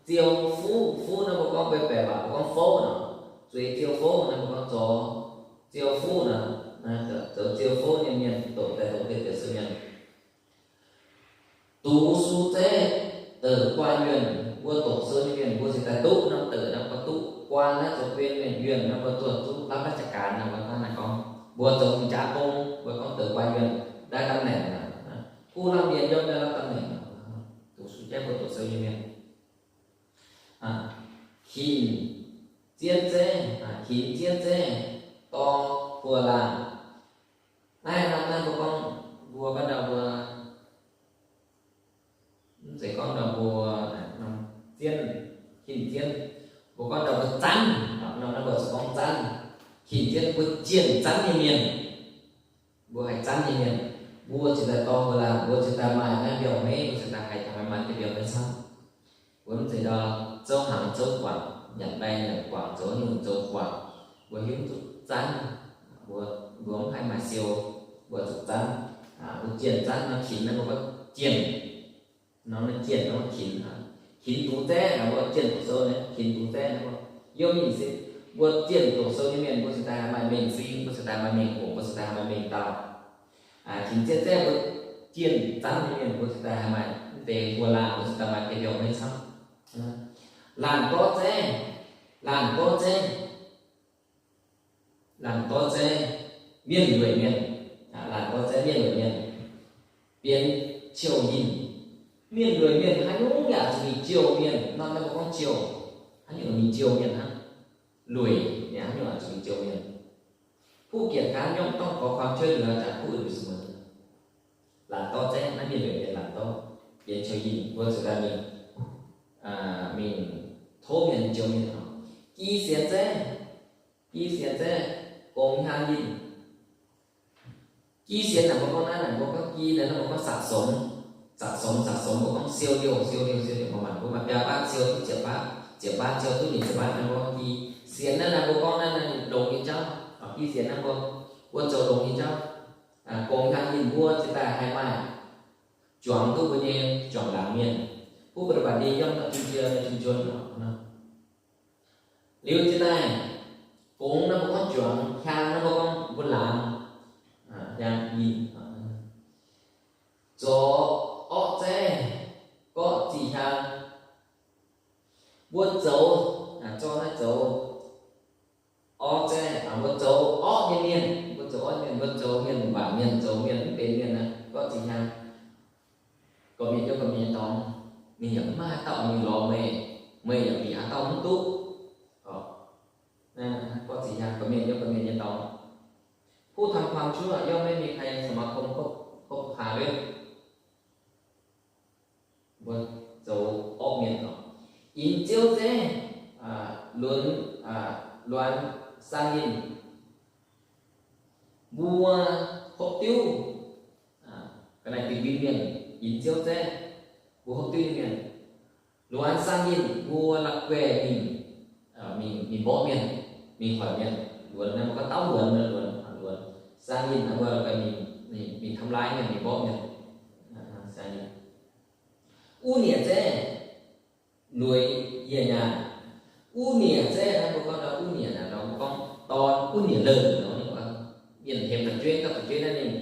ziou fuqv, fuqv naaiv mbuo gorngv mbuo baeqc waac mbuo gorngv fouv nor, zueiz ziou fouv naaiv mbuo gorngv zorx ziou fuqv nor, zoux ziou fouv nyei mienh, dongh daaih dongh deix doqc sou mienh. Dux sou zeiv, deix guaan yuonh, mbuo doqc sou nyei mienh mbuo cingx daaih duqv norm deix naaiv, mbuo duqv guaan naaiv zoux ben mienh yuonh naaiv, mbuo duqv zuqc รับราชการ naaiv, mbuo hnangv naaiv gorngv, mbuo zoux jaa gong, mbuo gorngv deix guaan yuonh, naaiv ตำแหน่ง naaiv, kuv lamh mienh yiem naaiv รับตำแหน่ง. Dux sou zeiv mbuo doqc sou nyei mienh. Hinc zien zeiv, hinc zien zeiv, dorng buoz laangc. Naaiv norm naaiv mbuo gorngv, mbuo gorngv ndau mbuo, mv zeiz gorngv ndau mbuo, norm zien, hinc zien, mbuo gorngv ndau mbuo zanv, norm naaiv mbuo zuqc gorngv zanv. Hinc zien mbuo jienh zanv nyei mienh, mbuo haih zanv nyei mienh, mbuo cingx daaih dorng mbuo laangc, mbuo cingx daaih maaih naaiv mbiauh hmeiv, mbuo cingx daaih haih taux maaih maaih deix mbiauh hmeiv camv. Mbuo mv zeiz ndau zouv hnaangx zouv guangc, nyanc mbaeng nyanc guangc, zoux nyungc zoux guangc, mbuo hiuv duqv zanv. Mbuo, mbuo mv haih maaih siou, mbuo zuqc zanv. Mbuo jienh zanv nor, hinc naaiv mbuo gorngv jienh, norm naaiv jienh, norm naaiv hinc. Hinc dux zeiv naaiv mbuo jienh doqc sou naaiv, hinc dux zeiv naaiv mbuo, yiem mingh se mbuo jienh doqc sou nyei mienh mbuo cingx daaih haih maaih mengh fing, mbuo cingx daaih maaih mengh hoc, mbuo cingx daaih haih maaih mengh dauh. Hinc zien zeiv mbuo jienh zanv nyei mienh mbuo cingx daaih haih maaih mv deix mbuo laangc, mbuo cingx daaih maaih deix mbiauh hmeiv camv. Laangc dorv zeiv, laangc dorv zeiv, laangc dorv zeiv, mienh lueic mienh. Laangc dorv zeiv mienh lueic mienh, bienx ciouh yinh. Mienh lueic mienh haaix nyungc yaac zuqc mingh ciouh mienh. Norm naaiv mbuo gorngv ciouh, haaix nyungc mingh ciouh mienh hnangv. Lueic, haaix nyungc yaac zuqc mingh ciouh mienh. ผู้เกียจคร้านย่อมต้องขอความช่วยเหลือจากผู้อื่นอยู่เสมอ. Laangc dorv zeiv naaiv mienh lueic mienh laangc dorv, bienx ciouh yinh, mbuo zuqc daaih mingh, mingh tov mienh, ciouh mienh oc. Gi sienx zeiv, gi sienx zeiv, gongx hnyangx yinh. Gi sienx naaic mbuo gorngv naaiv, naaic mbuo gorngv gi naaic, naaiv mbuo gorngv สะสม, สะสม, สะสม, mbuo gorngv siou liouh, siou liouh, siou liouh, maaih maengc mbuo maaih biaa baatv siou duqv ziepc baatv, ziepc baatv siou duqv nyic ziepc baatv, naaiv mbuo gorngv gi sienx. Naaiv naaiv mbuo gorngv naaiv naaiv longx nyei jauv. Gi sienx naaiv mbuo, mbuo zoux longx nyei jauv. Gongx hnyangx yinh mbuo cingx daaih haih maaih juangc duqv mbuo nyei juangc laangz mienh. ผู้ปฏิบัติดีย่อมทำจุนเจือในชุมชน. Liuz jiex daaih, gongx naaiv mbuo gorngv juangc, hnyangx naaiv mbuo gorngv mbuo laangz, hnyangx yinh. Zoux orqv zeiv, gorqv zih hnyangx. Mbuo zoux, zorqv naaiv zoux orqv zeiv, mbuo zoux orqv nyei mienh, mbuo zoux orqv mienh, mbuo zoux mienh waanc mienh, zoux mienh mv benx mienh naaiv, gorqv zih hnyangx. Gorqv-mienh yiem gorqv-mienh nyei dorngx, ninh yaac mv maaih haaix dauh mingh lorz meih, meih yaac bieqc haaix dauh mv duqv. Gorqv zih hnyangx, gorqv-mienh yiem gorqv-mienh nyei dorngx. ผู้ทำความชั่วย่อมไม่มีใครสมาคมคบหาด้วย. Mbuo zoux orqv mienh oc. Inx ziouv zeiv, luonx, luonx sang yinh. Mbuo hopv diuv, ga'naaiv dingc win mienh, inx ziouv zeiv, mbuo hopv diuv nyei mienh. Luonx sang yinh, mbuo la'guaih mingh, mingh, mingh mborqv mienh, mingh hoic mienh. Luonx naaiv mbuo gorngv dauh luonx, luonx, luonx. Sang yinh naaiv mbuo la'guaih mingh, mingh ทำร้าย mienh, mingh mborqv mienh. Sang yinh. Uv nieqc zeiv, lueiz yie nyaanh. Uv nieqc zeiv naaiv mbuo gorngv ndau uv nieqc naaiv, mbuo gorngv dorn uv nieqc leih nor, mienh hemx da'jueiv, gapv da'jueiv naaiv ninh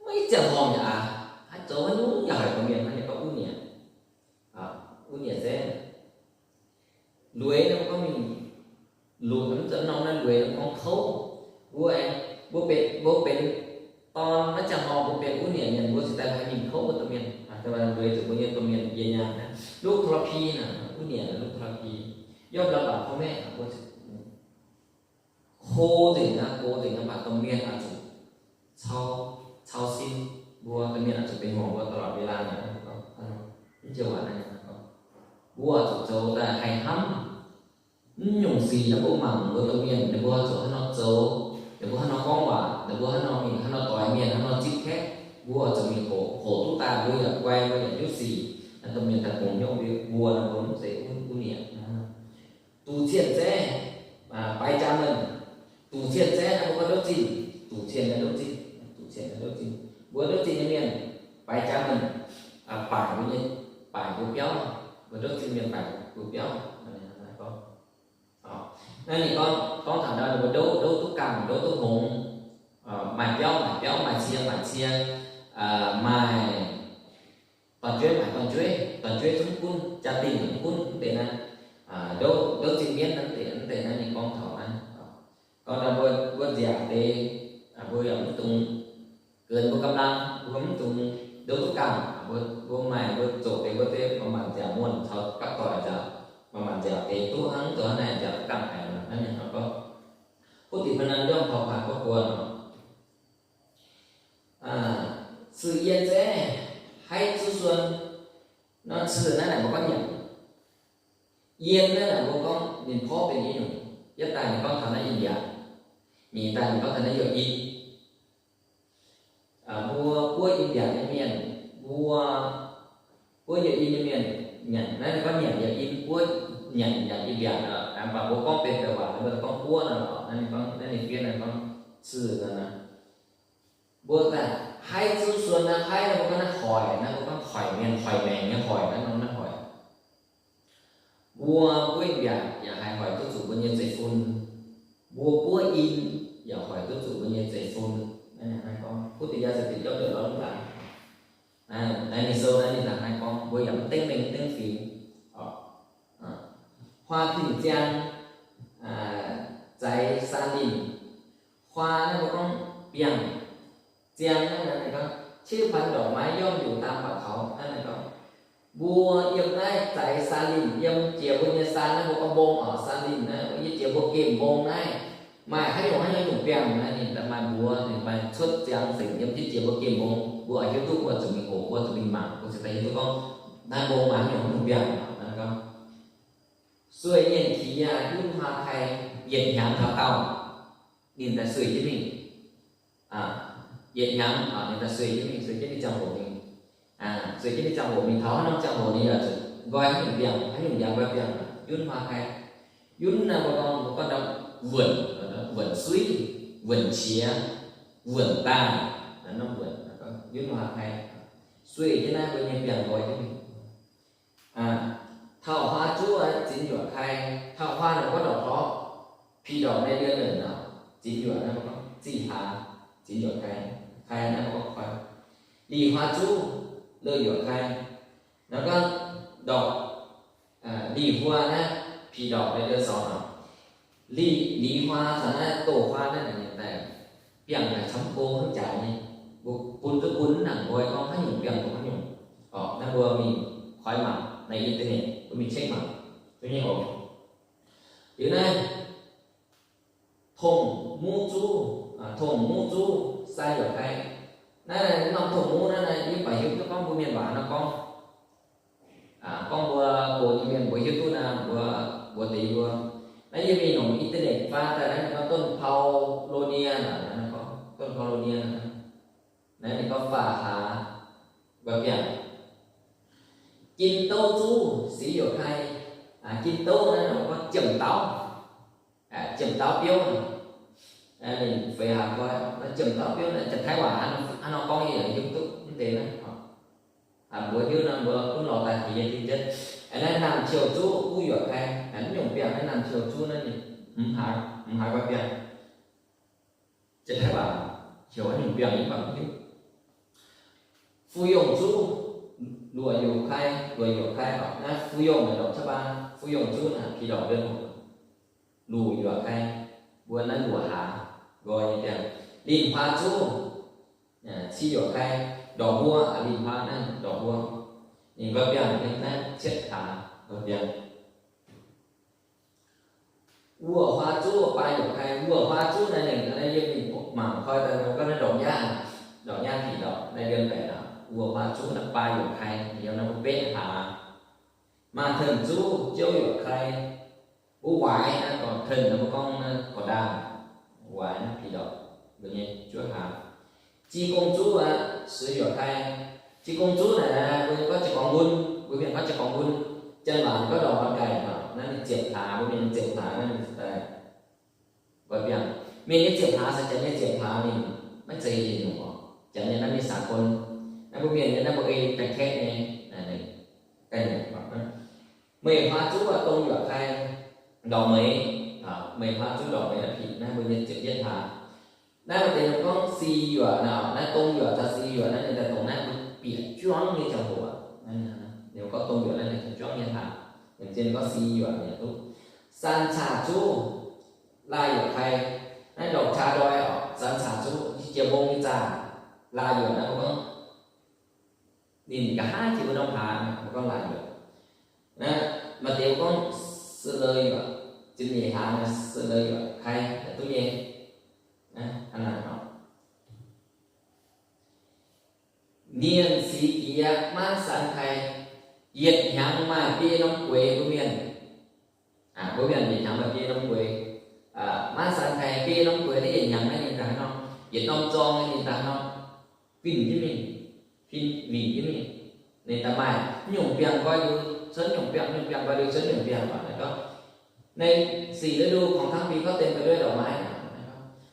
maiv ziangh horngh yaac aqc, haih zoux haaix nyungc yaac haiz gorqv-mienh hnangv, ninh gorngv uv nieqc. Uv nieqc zeiv. Lueiz naaiv mbuo gorngv mingh, lueiz mv zeiz norm naaiv, lueiz naaiv gorngv kouv. Mbuo aengx, mbuo benx, mbuo benx dorn maiv ziangh horngh, mbuo benx uv nieqc mienh, mbuo cingx daaih haih mingh kouv mbuo domh mienh. Lueiz zuqc mbuo nyei domh mienh yie nyaanh naaiv, ลูกทรพี naaiv, uv nieqc naaiv ลูกทรพี ย่อมลำบากพ่อแม่ mbuo ko nzengc naaiv, go nzengc naaiv, mv baac domh mienh oix zuqc cau, cau sin mbuo, domh mienh oix zuqc benx hmuangx mbuo ตลอดเวลา naaic. Mv joux waac naaiv, mbuo oix zuqc zoux daaih haih hnamv. Mv nyungc sic naaiv mbuo mangc mbuo domh mienh, ninh mbuo zuqc hnangv nor zoux, ninh mbuo hnangv nor gorngv waac, ninh mbuo hnangv nor mingh, hnangv nor doix mienh, hnangv nor zipv kaeqv, mbuo oix zuqc mingh hoqc, hoqc duqv daaih mbuo yaac guai, mbuo yaac hiuv sic. Naaiv domh mienh daaih bungx hnyouv mbuo, mbuo naaiv mbuo mv zeiz uv, uv nieqc. Duqc cien zaeqv, baix jaax menh. Duqc cien zaeqv naaiv mbuo gorngv ndouv zinh, duqc cien naaiv ndouv zinh, duqc cien naaiv ndouv zinh. Mbuo ndouv zinh nyei mienh, baix jaax menh, baaic mbuo nyei, baaic mbuo biauv, mbuo ndouv zinh mienh baaic mbuo biauv. Naaiv ninh gorngv, gorngv taux naaiv mbuo ndouv, ndouv duqv ganh, ndouv duqv hngongx, maaih biauv maaih biauv, maaih cie maaih cie, maaih dorn-jueiv maaih dorn-jueiv, dorn-jueiv zungv gunv, jaa-dingh zungv gunv, mv deix naaiv, ndouv, ndouv zinh mienv naaiv deix, mv deix naaiv ninh gorngv taux naaiv. Gorngv mbuo, mbuo nziaauc deix, mbuo yaac mv dungx genx mbuo ga'mlaang, mbuo mv dungx ndouv duqv ganh. Mbuo, mbuo maaih mbuo zoqc deix mbuo deix maaih maanc nziaauc muonh caux gapv doic nziaauc, maaih maanc nziaauc deix duqv hnangv, duqv hnangv naaiv nziaauc duqv ganh haic nor. Naaiv ninh gorngv, kuv dingc ba'nanc njormh taux paaic gorx buonc nor, cih yien zaeqv haiv zuqv suon. Nor cih naaiv naaic mbuo gorngv nyanc. Yien naaiv naaic mbuo gorngv ninh porv benx i nyungc. Yietv daaih ninh gorngv taux naaiv in-mbiaatc, nyeic daaih ninh gorngv taux naaiv youh in. Mbuo buov in-mbiaatc nyei mienh, mbuo buov youh in nyei mienh, nyanc, naaiv ninh gorngv nyanc youh in, buov nyanc, nyanc in-mbiaatc. Mv baac mbuo gorngv benx deix waac mbuo gorngv buov nor, naaiv ninh gorngv, naaiv ninh fiev naaiv gorngv cih nor naaiv. Mbuo daaih haiv zuqv suon naaiv, haiv naaiv mbuo gorngv naaiv hoic, naaiv mbuo gorngv hoic mienh, hoic maengc nyei hoic, naaiv norm naaiv hoic. Mbuo buov in-mbiaatc yaac haih hoic duqv zuqc mbuo nyei zeiv-fun. Mbuo buov in yaac hoic duqv zuqc mbuo nyei zeiv-fun. Naaiv gorngv kuv deix yaac se deix jauv deix lorz lungh laangz. Naaiv ninh sou naaiv ninh dangh naaiv gorngv mbuo yaac mv dengv mengh mv dengv fingx. Huaa fin-ziang, zaaix saa linh. Huaa naaiv mbuo gorngv biangh. Ziang naaiv ninh gorngv ชื่อพันธุ์ดอกไม้ย่อมอยู่ตามป่าเขา naaiv ninh gorngv. Mbuo yiem naaiv zaaix saa linh, yiem jiex mbuo nyei saa naaiv mbuo gorngv mbong oc, saa linh naaiv, yiem jiex mbuo gemh mbong naaiv, maaih haaix nyungc haaix nyungc biangh naaiv ninh daaih maaih mbuox, ninh maaih cuotv ziangx zengc yiem jiex mbuo gemh mbong. Mbuo oix hiuv duqv mbuo zuqc mingh hoqc, mbuo zuqc mingh mangc, mbuo ziouc daaih hiuv duqv gorngv naaiv mbong maaih haaix nyungc haaix nyungc biangh naaiv gorngv. Sueih nyienh qiex yaac yunv hnoi kai yietc hnyangx taux dauh, ninh daaih sueih jienv mingh. Yietc hnyangx ninh daaih sueih jienv mingh, sueih jienv ninh ziangh hoc mingh. Sueih jienv ninh ziangh hoc mingh, taux haaix norm ziangh hoc ninh yaac zuqc nqoi haaix nyungc biangh, haaix nyungc yaac nqoi biangh, yunv hnoi kai. Yunv naaiv mbuo gorngv, mbuo gorngv ndau wuonc, wuonc suiv, wuonc qiex, wuonc daaih, norm wuonc, yunv hnoi kai. Sueih jienv naaiv mbuo nyei biangh nqoi jienv mingh. Taux huaa zuov zinx yuoqc kai, taux huaa naaic gorngv ndorqc torv, pih ndorqc naaiv ndie nonc naaic, zinx yuoqc naaiv gorngv zih hlaax, zinx yuoqc kai, kai naaiv gorngv koi. Lih huaa zuov, lih yuoqc kai, naaiv gorngv ndorqc, lih huaa naaiv pih ndorqc naaiv ndie sorngx naaic. Lih, lih huaa caux naaiv doh huaa naaiv naaic ninh daaih biangh naaic camv go hnangv jaax nyei. Mbuo bun duqv bun mv nangc nqoi gorngv haaix nyungc biangh dongh haaix nyungc. Orqc, naaiv mbuo mingh koi mangc, naaiv internet mbuo mingh check mangc duqv nyei oc. Liuz naaiv tongh muv zuv, tongh muv zuv sai yuoqc kai. Naaiv norm tongh muv naaiv, yie baac hiuv duqv gorngv mbuo mienh waac nor gorngv, gorngv mbuo gox nyei mienh mbuo hiuv duqv naaiv, mbuo, mbuo deix mbuo. Naaiv yie mingh longc internet faa daaih naaiv ninh gorngv ต้นเผาโลเนีย naaic, naaiv gorngv ต้นเผาโลเนีย naaiv, naaiv ninh gorngv faah hlaax nqoi biangh. Jin douv zuv sic yuoqc kai. Jin douv naaiv ninh gorngv jiem dauv, jiem dauv biouv. Ninh feix hlaax nqoi, jiem dauv biouv naaiv janx-taiv waac hnangv nor gorngv yie yaac hiuv duqv mv deix naaiv. Mbuo hiuv naaiv mbuo gunv lorz daaih deix yie hiuv jienv. Naaiv naamh qiouh zuv buv yuoqc kai, mv nyungc biangh naaiv naamh qiouh zuv naaiv ninh hmz hlaax, hmz hlaax nqoi biangh. Janx-taiv waac heuc haaix nyungc biangh yie mv baac mv hiuv. Fu yongh zuv luoqc yuoqc kai, luoqc yuoqc kai oc. Naaiv fu yongh naaic ndortv cuotv baan, fu yongh zuv naaic pih ndorqc ndien hoc, luoqc yuoqc kai, mbuo naaiv luoqc hlaax nqoi nyei biangh. Linh huaa zuv ci yuoqc kai, ndorqc mbuo, linh huaa naaiv ndorqc mbuo. Ninh nqoi biangh naaiv cietv hlaax nqoi biangh. Wuoqc huaa zuv baa yuoqc kai, wuoqc huaa zuv naaiv ninh, naaiv yiem ninh mangc koi daaih gorngv naaiv ndorqc nyaah, ndorqc nyaah pih ndorqc naaiv ndien baeqc aqv. Wuoqc huaa zuv naaiv baa yuoqc kai, yiem naaiv mbuo betv hlaax. Maaih tenh zuv ziouv yuoqc kai. Mbuo waaic naaiv gorngv tenh, mbuo gorngv naaiv gorqv-ndaangh, waaic naaiv pih ndorqc, mbuo nyei juov hlaax. Ji gong zuv aqv, suiv yuoqc kai. Ji gong zuv naaic, mbuo gorngv jiez gorngv nqun, mbuo mienh gorngv jiez gorngv nqun, janx waac gorngv ndorqc nqoi gaic. Naaiv ninh ziepc hlaax, mbuo mienh ziepc hlaax naaiv ninh daaih goiv biangh. Mienh nyei ziepc hlaax se janx nyei ziepc hlaax ninh maiv zeiz yietc nyungc oc. Janx nyei naaiv mingh saax bun, naaiv mbuo mienh nyei naaiv mbuo ei ganh kaeqv nyei, ganh nyungc. Meih hlaax zuqv dongh yuoqc kai ndorqc meix, meih hlaax zuqv ndorqc meix naaiv pic naaiv mbuo nyei ziepc yietv hlaax. Naaiv maaih deix ninh gorngv si yuoqc naaic, naaiv dongh yuoqc caux si yuoqc naaiv ninh daaih dongh naaiv mbuo bieqc juangv nyei ziangh hoc. Ninh gorngv dongh yuoqc naaiv ninh juangv nyei hlaax, ninh gorngv si yuoqc ninh duqv. San caax zuqv, laah yuoqc kai, naaiv ndorqc caax ndoi oc, san caax zuqv jiex mbong nyei zaah, laah yuoqc naaiv mbuo gorngv ninh nqa'haav jiex wuov norm hlaax, mbuo gorngv laah yuoqc. Naaiv maaih deix mbuo gorngv se lei yuoqc, ziepc nyeic hlaax naaiv se lei yuoqc kai duqv nyei. Naaiv, naaiv, naaiv, Mienh six jiex maanv san kai, yietc hnyangx maaih biei norm gueix mbuo mienh. Mbuo mienh yietc hnyangx maaih biei norm gueix. Maanv san kai biei norm gueix naaiv yietc hnyangx naaiv ninh daaih haaix nor, yietc norm zorng naaiv ninh daaih haaix nor, winh jienv mingh, winh jienv mingh. Ninh daaih maaih nyungc biangh nqoi liuz cuotv nyungc biangh, nyungc biangh nqoi liuz cuotv nyungc biangh. Naaiv gorngv, naaiv สี่ฤดูของทั้งปีก็เต็มไปด้วยดอกไม้.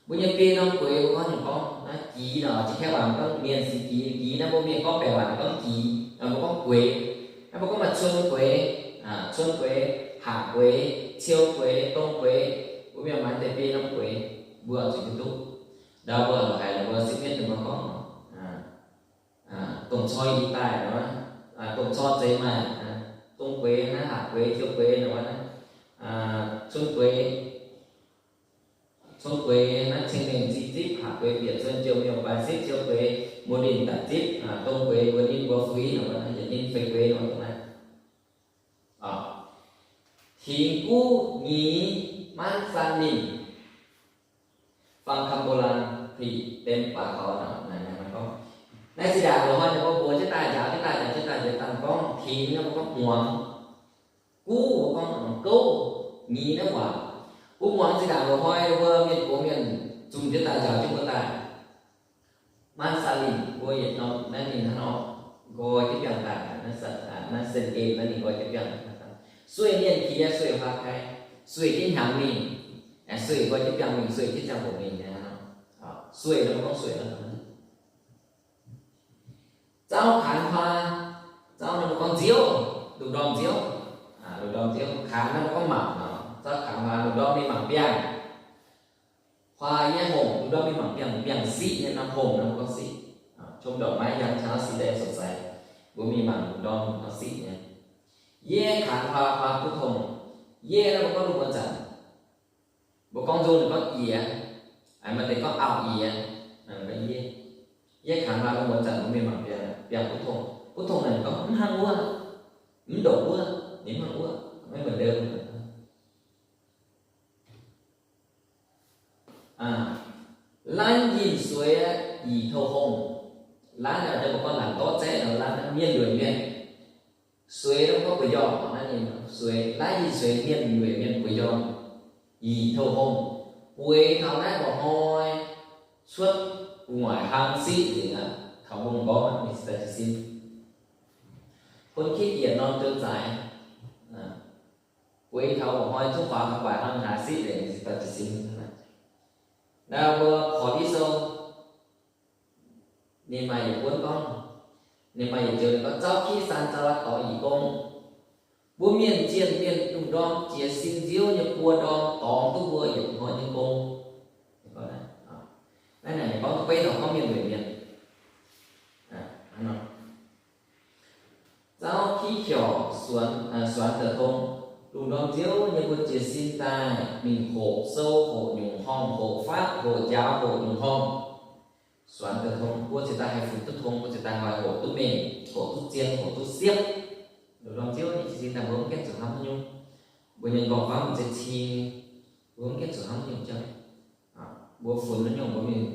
Mbuo nyei biei norm gueix mbuo gorngv nyungc gorngv naaiv jiex nor, jiex kaeqv waac gorngv mienh six jiex, jiex naaiv mbuo mienh gorngv baeqc waac gorngv jiex, mbuo gorngv gueix. Naaiv mbuo gorngv maaih cuon gueix, cuon gueix, haac gueix, ciou gueix, dong gueix, mbuo mienh maaih deix biei norm gueix, mbuo zuqc hiuv duqv. Ndau mbuo haiz mbuo sipv mienv ninh mbuo gorngv, dongh cor yie daaih, dongh cor zeix maaih, dong gueix naaiv, haac gueix, ciou gueix, cuon gueix, cuon gueix naaiv ceng-mengh ziqc zipv, haac gueix bieqc cuon jiouh miuc baaix sipv, ciou gueix muoz-ndinh dapc zipv, dong gueix mbuo ninh mbuo fuix, yietc ninh feix gueix nor dongh naaiv. Tengx guv nyiex maanv san ninh, ฟังคำโบราณผลิตเต็มปากเขา naaiv gorngv, naaiv zinh ndaangc loz-hnoi ninh mbuo mbuox jienv daaih njaaux jienv daaih njaaux jienv daaih njaaux daaih gorngv tengx naaiv mbuo gorngv muangx, guv mbuo gorngv gouv, nyiex naaiv waac. Guv muangx zinh ndaangc loz-hnoi mbuo mienh gox mienh zunc jienv daaih njaaux jienv mbuo daaih. Maanv san ninh mbuo yietc norm naaiv ninh hnangv nor nqoi jienv biangh daaih, naaiv sen-en naaiv ninh nqoi jienv biangh. Sueih mienh qiex sueih huaax kai, sueih jienv hnyangx mingh, sueih nqoi jienv biangh mingh, sueih jienv ziangh hoc mingh. Sueih nor mbuo gorngv sueih nor. Zauv kaanx huaa, zauv nor mbuo gorngv nziouv, lungh ndorm nziouv, lungh ndorm nziouv. Kaanx nor mbuo gorngv mangc nor, zauv kaanx huaa lungh ndorm ninh mangc biangh. Huaa yie hongh lungh ndorm mingh mangc biangh, biangh siqv nyei nor, hongh nor mbuo gorngv siqv. ชมดอกไม้ยามเช้าสีแดงสดใส mbuo mingh mangc lungh ndorm gorngv siqv nyei. Yie kaanx huaa, huaa buv tong. Yie nor mbuo gorngv lungh muonz zanc, mbuo gorngv nzung ninh gorngv yie, maaih deix gorngv auv-yie. Yie, yie kaanx huaa lungh muonz zanc mbuo mingh mangc biangh, biangh buv tong. Buv tong naaic ninh gorngv mv hnangv wuov, mv ndongc wuov, ninh mv hnangv wuov, maiv muonc ndeu. Laanh yinh sueix yie tou hong. Laanh naaiv mbuo gorngv laanh dorv zaeqv nor, laanh mienh lueic mienh. Sueix nor gorngv buoz-nyorngh naaiv ninh sueix, laanh yinh sueix mienh lueic mienh buoz-nyorngh, yie tou hong. Bueix taux naaiv mba'hnoi cuotv gu'nguaaic hlang siqv nzengc aqv, taux mbong gorngv ninh daaih jiez sin. Bun kiv yietc norm dun zaaix, bueix taux mba'hnoi cuotv faaux gu'nguaaic hlang haaix siqv nzengc, ninh daaih jiez sin. Naaiv mbuo Korv-Liv Sou, ninh maaih yietc buonv gorngv, ninh maaih yietc joux ninh gorngv, zauv kiv san zauv latv dorngx yietc gong. Mbuo mienh zienh mienh lungh ndorm jiez sin nziouv nyei buo ndorm dorngx duqv mbuo yietc hnoi nyei gong. Naaiv naaic ninh gorngv duqv beiv dorngx gorngv mienh lueic mienh. Zauv kiv hiorc suonx da'tong, lungh ndorm nziouv nyei mbuo jiez sin daaih mingh hoqc sou, hoqc nyungc horngh, hoqc fatv, hoqc njaaux, hoqc nyungc horngh. Suonx da'tong, mbuo ziouc daaih haih funx duqv tong, mbuo ziouc daaih haih hoqc duqv mengh, hoqc duqv zien, hoqc duqv siepv. Lungh ndorm nziouv nyei jiez sin daaih mbuo mv gaengh zuqc hnamv haaix nyungc. Mbuo nyei nqorngv-famv mv zeiz cing, mbuo mv gaengh zuqc hnamv haaix nyungc jauv. Mbuo funx haaix nyungc mbuo mingh,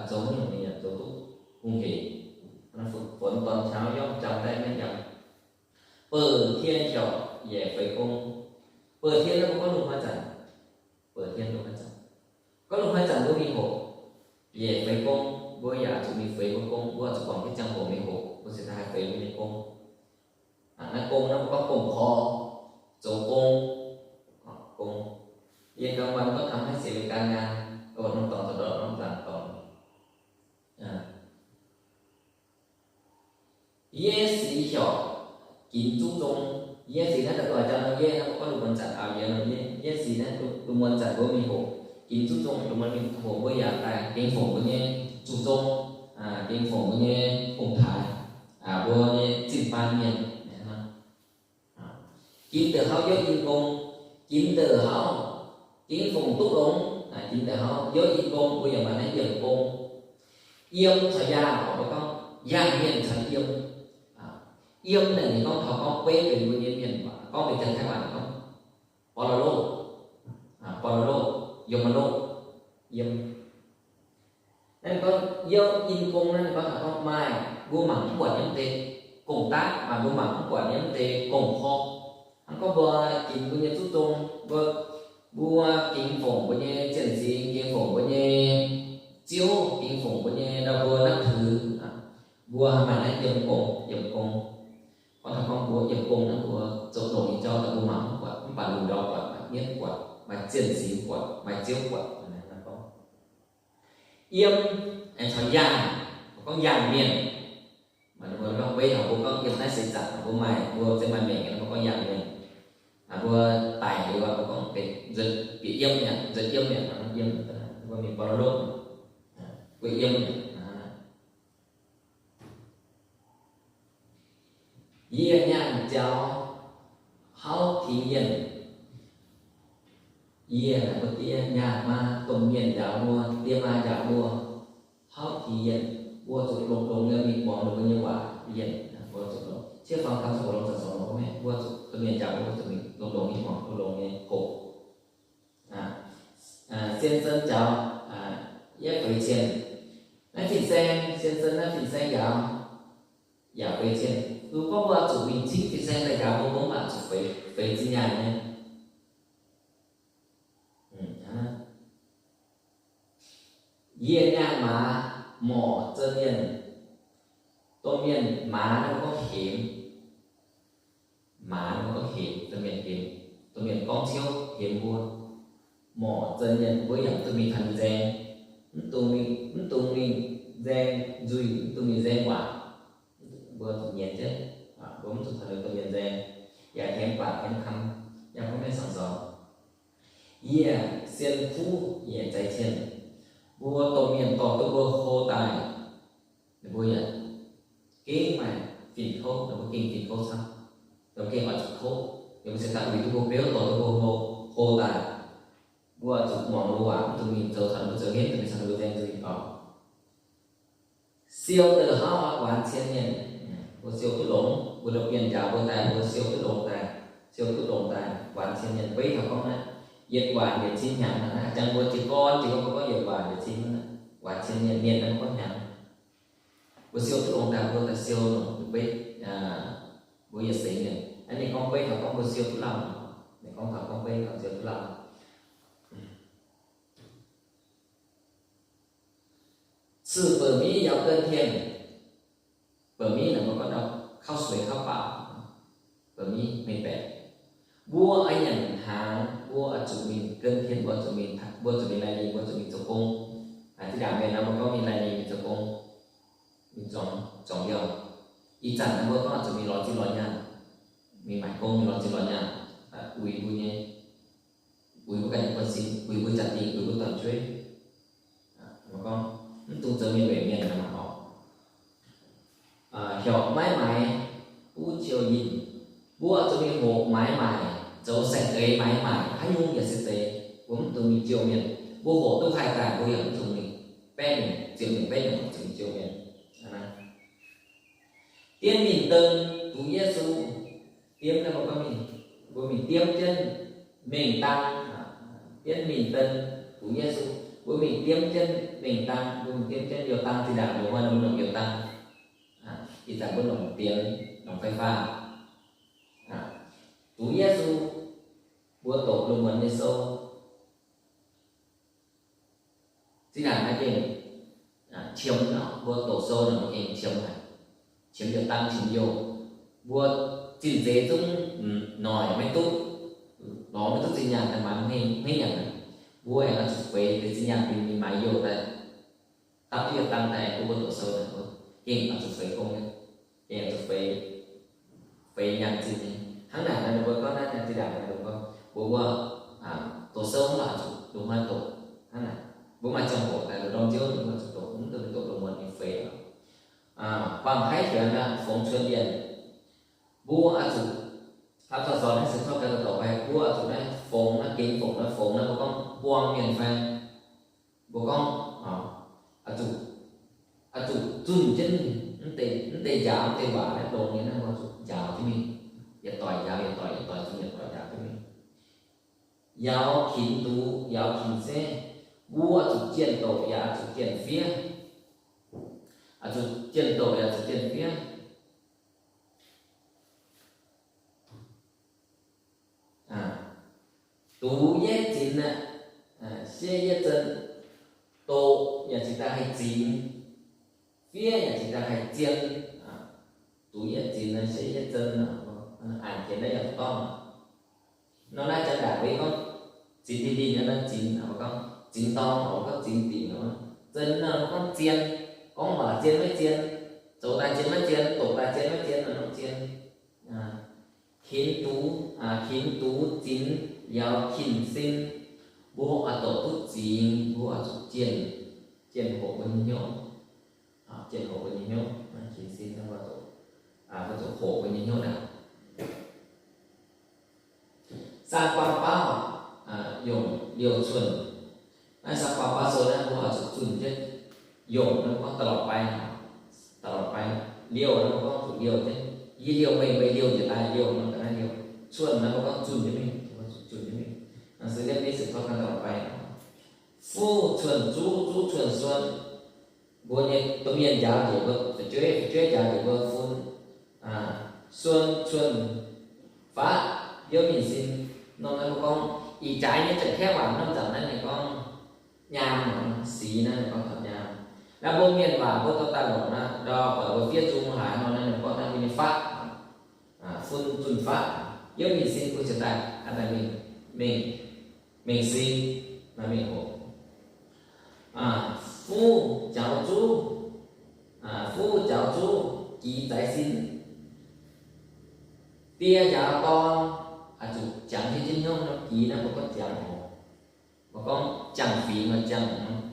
zoux haaix nyungc ninh yaac zoux duqv hungh hec. Funx dorn qangx yopv jangx daaih maiv jangx. Bouh tien hiorc yaac feix gong. Bouh tien naaiv mbuo gorngv lungh hnoi zanc. Bouh tien lungh hnoi zanc. Gorngv lungh hnoi zanc mbuo mingh hoqc, yaac feix gong, mbuo yaac zuqc mingh feix mbuo gong, mbuo zuqc guangc jienv ziangh hoc mingh hoqc, mbuo ziouc daaih haih feix mbuo nyei gong. Naaiv gong naaiv mbuo gorngv gong-korv, zoux gong. Gong. Yie ganh mbuo gorngv taux haaix siec mienh gan nyaanh, oc, norm dorngx zoux ndortv norm zaangc dorngx. Yie sic heuc ginx zuqv zong. Yie sic naaiv daaih doic jang nor, yie naaiv mbuo gorngv lungh muonz zanc, aa, yie nor, yie, yie sic naaiv lungh, lungh muonz zanc mbuo mingh hoqc, ginx zuqv zong, lungh muonz mingh hoqc mbuo yaac daaih gengh fongc mbuo nyei zuqc zong, gengh fongc mbuo nyei ong-taaix, mbuo nyei zinh baan mienh. Ginx ndeic hlauv youv in gong, ginx ndeic hlauv gengh fongc duqv longx, ginx ndeic hlauv youv in gong, mbuo yaac maaih naaiv yiemc gong. Yiem caux yaangh, mbuo gorngv yaangh mienh caux yiem. Yiem naaic ninh gorngv taux gorngv beiv benx mbuo nyei mienh waac, gorngv benx janx-taiv waac ninh gorngv ปรโลก, ปรโลก, ยมโลก, yiem. Naaiv ninh gorngv youv in gong naaiv ninh gorngv taux gorngv maaih mbuo mangc mv buatc nyei mv deix gong-daqv, maaih mbuo mangc mv buatc nyei mv deix gong-korv. Hnangv gorngv mbuo ginx mbuo nyei zuqc zong, mbuo, mbuo gengh fongc mbuo nyei zienh singx, gengh fongc mbuo nyei ziouv, gengh fongc mbuo nyei ndau mbuo นับถือ, mbuo maaih naaiv yiem gong, yiem gong. Gorngv taux gorngv mbuo yiem gong naaiv mbuo zoux longx nyei jauv daaih mbuo mangc mv buatc, mv baac lungh ndorm buatc, maaih mienv buatc, maaih zienh singx buatc, maaih ziouv buatc. Yiem, aengx caux yaangh, gorngv yaangh mienh. Mbuo gorngv beiv taux mbuo gorngv yiem naaiv seix zaangc mbuo maaih, mbuo se maaih mengh nyei, mbuo gorngv yaangh mienh. Mbuo daic liuz mbuo gorngv bieqc yiem mi'aqv, nzuonx yiem mi'aqv, yiem, mbuo mingh ปรโลก, guei yiem mi'aqv. Yie nyaanh njaaux hauv Tin-Yienh. Yie naaic mbuo diev nyaanh maa domh mienh njaaux mbuo, diev maa njaaux mbuo. Hauv Tin-Yienh mbuo zuqc longx-longx nyei mingh muangx ninh mbuo nyei waac. Tin-Yienh mbuo zuqc longx, ciev faang gauh zuqc longx zanc sou longx maiv, mbuo zuqc domh mienh njaaux mbuo zuqc mingh longx-longx mingh muangx, longx-longx nyei hoqc. Sien Sen njaaux yie feix cien. Naaiv fin-saeng, Sien Sen naaiv fin-saeng njaaux yaac feix cien. Mbuo gorngv mbuo zuqc mingh cingv fin-saeng daaih njaaux mbuo, mbuo mv baac zuqc feix, feix zinh nyaanh nyei. Yie nyaanh maaz morc zeix mienh. Domh mienh maaz naaiv gorngv hemx. Maaz naaiv gorngv hemx, domh mienh hemx, domh mienh gorngv ciouv hemx mbuo. Morc zeix mienh, mbuo yaac mv dungx mingh taux ninh nzaeng, mv dungx mingh, mv dungx mingh nzaeng nzuih, mv dungx mingh nzaeng waac. Mbuo zuqc nyienz jienv, mbuo mv zuqc taux ninh domh mienh nzaeng, yaac hemx baac hemx kang, yaac mv mengh saangc zoux. Yie sien kuv nyei za'eix cien. Mbuo domh mienh dorh duqv mbuo hlo daaih, ninh mbuo yaac gengh maaih fin-kouv, ninh mbuo gengh fin-kouv camv. Ninh mbuo gengh oix zuqc kouv. Ninh mbuo se daaih uix duqv mbuo beuv, dorh duqv mbuo hlo, hlo daaih. Mbuo zuqc muangx ninh mbuo waac, mv dungx mingh zoux taux ninh mbuo zoux henv, mv dungx mingh caux ninh mbuo nzaeng nzuih oc. Siou ndeic hlauv waanx cien mienh. Mbuo siou duqv longx, mbuo domh mienh njaaux mbuo daaih, mbuo siou duqv longx daaih, siou duqv longx daaih, waanx cien mienh. Beiv taux gorngv naaiv, yietc waanc yietc cin hnyangx naaiv, jangx mbuo jiez gorn jiex gorn mbuo gorngv yietc waanc yietc cin naaiv, waanx cien mienh, mienh naaiv mbuo gorngv hnyangx. Mbuo siou duqv longx daaih, mbuo daaih siou longx beiv, mbuo yietc seix mienh. Naaiv ninh gorngv beiv taux gorngv mbuo siou duqv lauh. Ninh gorngv taux gorngv beiv taux siou duqv lauh. 赐 ba'miv yaac 耕田. Ba'miv naaic mbuo gorngv taux ข้าวสวย ข้าวเปล่า, ba'miv mengh baeqc. Mbuo oix nyanc hnaangx, mbuo zuqc mingh 耕田, mbuo zuqc mingh, mbuo zuqc mingh lai-limh, mbuo zuqc mingh zoux gong. Zinh ndaangc mienh nor mbuo gorngv mingh lai-limh mingh zoux gong, mingh zuangx, zuangx mbiauh. Ih zanc naaiv mbuo gorngv zuqc mingh lorz zinh lorz nyaanh, mingh maaic gong, mingh lorz zinh lorz nyaanh, uix mbuo nyei, uix mbuo ganh nyei buonv-sin, uix mbuo jaa-dingh, uix mbuo dorn-jueiv. Mbuo gorngv mv dungx zoux mienh weic mienh nor oc. Heuc maiv maaiz duqv jouh yinh. Mbuo zuqc mingh hoqc maaiz maaic, zoux saeng-eix maaiz maaic, haaix nyungc yaac se zeiz. Mbuo mv dungx mingh jouh mienh. Mbuo hoqc duqv haih daaih, mbuo yaac mv dungx mingh baeqv nyungc, ziepc nyungc baeqv nyungc zuqc mingh jouh mienh. Diemv mingh dong duqv Yesu. Diemv naaiv mbuo gorngv mingh, mbuo mingh diemv jienv mengh dang. Diemv mingh dong duqv Yesu, mbuo mingh diemv jienv mengh dang, mbuo mingh diemv jienv Yordang. Zinh ndaangc mbuo nor mbuo longc Yordang. Ih zanc mbuo longc dienx, longc ไฟฟ้า. Duqv Yesu, mbuo doqc lungh muonz nyei sou. Zinh ndaangc naaiv gengh qiemx nor, mbuo doqc sou nor mbuo gengh qiemx haic, qiemx youh dang, qiemx youh. Mbuo zinh nzeix zungv noic maiv duqv. lorz maiv duqv zinh nyaanh daaih maaiz hmeiv nyanc. Mbuo aengx oix zuqc feix deix zinh nyaanh mingh maaiz youh daaih, dapv duqv yietc dang daaih aengx bun mbuo doqc sou naaic, mbuo gengh oix zuqc feix gong nyei, gengh oix zuqc feix, feix nyaanh zinh nyei. Hnangv naaic nor ninh mbuo gorngv naaiv zinh ndaangc ninh mbuo gorngv mbuo, mbuo doqc sou mv baac zuqc lungh hnoi doqc. Hnangv naaic mbuo maaih ziangh hoc daaih lungh ndorm nziouv ninh mbuo zuqc doqc, mv dungx doqc lungh muonz ninh feix. Quảng Khái Thuần, Phùng Thuần Điện, mbuo oix zuqc, hlauv taux zorc naaiv se zorqv ganh dorh fai, mbuo oix zuqc naaiv fongx naaiv, gengx fongx naaiv, fongx naaiv mbuo gorngv buang mienh fai, mbuo gorngv oix zuqc, oix zuqc zunh jienv mv deix, mv deix njaaux, mv deix waac naaiv longx nyei naaiv, mbuo zuqc njaaux jienv mingh, yietc doic njaaux yietc doic, yietc doic zunh, yietc doic njaaux jienv mingh. Yaauz kinx dux, yaauz kinx siev, mbuo zuqc jienh doqc yaac zuqc jienh fiev. Zuqc jienh doqc yaac zuqc jienh fiev. Dux yietv zinx, siev yietv zien, doqc yaac cingx daaih haih zinx, fiev yaac cingx daaih haih zien. Dux yietv zinx, siev yietv zien, a'nc jiex naaiv yaac dorngv. Nor naaiv janx ndaangc mbuo gorngv zinx dinh-dinh, zinx, gorngv zinx dorng, gorngv zinx dingc, zien nor gorngv zien, gorngv waac zien maiv zien, zoux daaih zien maiv zien, doqc daaih zien maiv zien, nor zien. Kinx dux, kinx dux zinx, yaauz kin sin, mbuo oix doqc duqv zinx, mbuo oix zuqc jienh, jienh hoqc mbuo nyei hnyouv, jienh hoqc mbuo nyei hnyouv, kinx sin, mbuo zuqc hoqc mbuo nyei hnyouv naaic. Sang-guang baauv, yongc liouh cuonh. Naaiv sang-guang baauv sou naaiv mbuo oix zuqc zunh jienv. Yongc naaiv mbuo gorngv ตลอดไป, ตลอดไป. Liouh naaiv mbuo gorngv zuqc liouh jienv. Yie liouh meih, meih liouh njiec daaih, liouh nor ga'naaiv liouh. Cuonh naaiv mbuo gorngv zunh jienv mingh, zunh jienv mingh. Laengz zingh liemh mingh se gorngv ตลอดไป. Fuqv cuonh zuqv, zuqv cuonh suon. Mbuo nyei domh mienh njaaux njiec mbuo fu'jueiv, fu'jueiv njaaux njiec mbuo fun. Suon cuonh faqv biouv mingh sin. Norm naaiv mbuo gorngv ih jaaix nyei janx-kaeqv waac norm nzangc naaiv ninh gorngv nyaam, six naaiv ninh gorngv taux nyaam. Naaiv mbuo mienh waac mbuo dorh daaih longc naaiv ndau buatc mbuo fiev nzung haaix nor naaiv ninh gorngv naaiv mbuo nyei faqv. Fun zunh faqv biouv mingh sin, mbuo cingx daaih mingh, mingh sin, mingh hoqc. Fuqv jaux zuqv, fuqv jaux zuqv gix zaix sin. Die njaaux dorn, zuqc jangx hietv jienv hnyouv nor, gix naaiv mbuo gorngv jangx oc. Mbuo gorngv jangx fingx, jangx,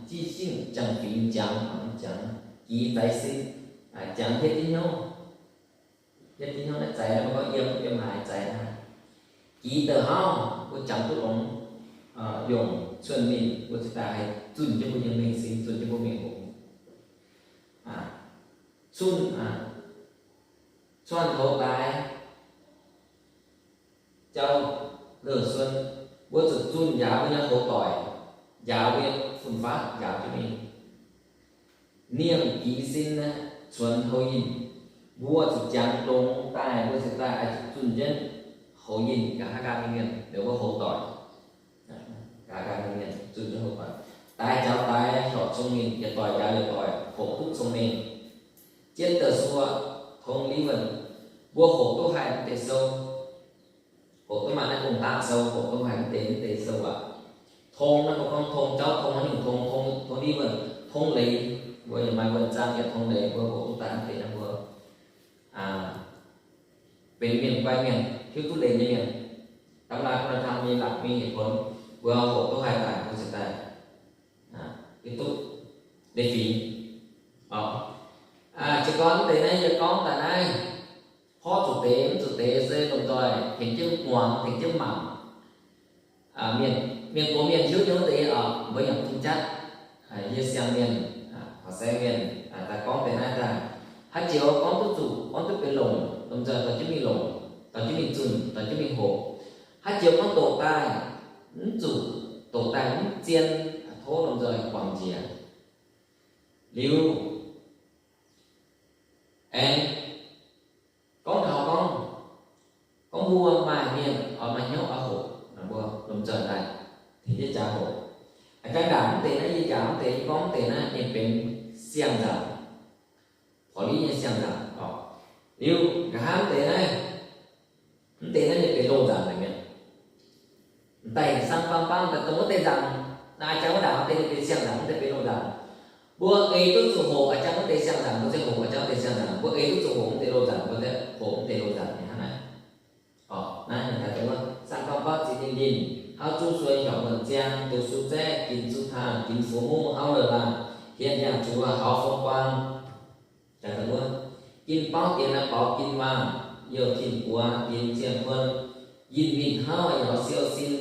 jiv singv jangx fingx, jangx, jangx, gix zaix sin, jangx hietv jienv hnyouv. Hietv jienv hnyouv naaiv zaix, mbuo gorngv yiem, yiem haaix zaix naaiv. Gix da'haav hauv mbuo jangx duqv longx, yongc cuonh ninh mbuo cingx daaih haih zunh jienv mbuo nyei mengh sin, zunh jienv mbuo mengh hoc. Cuonh, cuonh houx daaix jauv-louh suon, mbuo zuqc zunh njaaux mbuo nyei houx doic, njaaux mbuo nyei fun-faqv, njaaux jienv mingh. Nimh gix sin naaiv cuonx houx yinh, mbuo zuqc jangx longx daaih, mbuo cingx daaih zunh jienv houx yinh, nqa'haav nqaang mienh, liuz mbuo houx doic, nqa'haav nqaang mienh zunh jienv houx doic. Daaix jaux daaix, horpc cong-mengh, yietc doic njaaux yietc doic, hoqc duqv cong-mengh. Jienv da'suo, tong liv wuonh, mbuo hoqc duqv haih mv deix sou, hoqc duqv maaih naaiv gong-daqv sou, hoqc duqv haih mv deix, mv deix sou aqv. Tong naaiv mbuo gorngv tong jauv, tong haaix nyungc tong, tong, tong liv wuonh, tong leiz, mbuo yaac maaih wuonh zaang yietc tong leiz, mbuo hoqc duqv daaih mv deix naaiv mbuo benx mienh guai mienh, hiuv duqv leiz nyei mienh. Da'maah gu'nguaaz hnamv nyei la'bieiv nyei buonc, mbuo hoqc duqv haih daaih mbuo cingx daaih hiuv duqv leiz fingx. Jiez gorn mv deix naaiv yie gorngv daaih naaiv, porv zuqc deix mv zuqc deix se lomh nzoih tengx jienv muangx, tengx jienv mangc. Mienh, mienh gox mienh hiuv nyei wuov deix oc, mbuo yaac bun jatv. Yie siang-mienh, horqc sai mienh daaih gorngv deix naaiv daaih, haaix joux gorngv duqv zuqc, gorngv duqv benx longc, lomh nzoih dorh jienv mingh longc, dorh jienv mingh zunh, dorh jienv mingh hoqc. Haaix joux gorngv doqc daaih mv zuqc, doqc daaih mv zien, tov lomh nzoih guangc njiec. Liuz aengx gorngv taux gorngv, gorngv mbuo maaih mienh oix maaih hnyouv oix hoqc, mbuo lomh nzoih daaih tengx jienv jaax hoqc. A'jang ndaangc mv deix naaiv yie jaax mv deix, yie gorngv mv deix naaiv ninh benx siang-nzangc, porv liv nyei siang-nzangc oc. Liuz nqa'haav mv deix naaiv, mv deix naaiv ninh benx loz-nzangc deix mienh. ei duqv zuqc hoqc a'jang wuov deix siang-nzangc, mbuo se hoqc a'jang wuov deix siang-nzangc, mbuo ei duqv zuqc hoqc wuov deix loz-nzangc, mbuo hoqc wuov deix loz-nzangc nyei hnangv naaiv. Orqc, naaiv ninh daaih dongh wuov Saang Gorngv Baauv ziex ninh ninh, hnauv zuqv suon heuc wuonh ziang, duqv suv zaeqv ginx zuqv taangh, ginx fu'muv hnauv lorh laangh, hien yangh zuqc hauv fong guang. Daaih dongh wuov, ginx baauv dienx naaiv baaux ginx waangh, youh tin buoz dienx zienh huon, yinh mingh hnauv yaac siou sin,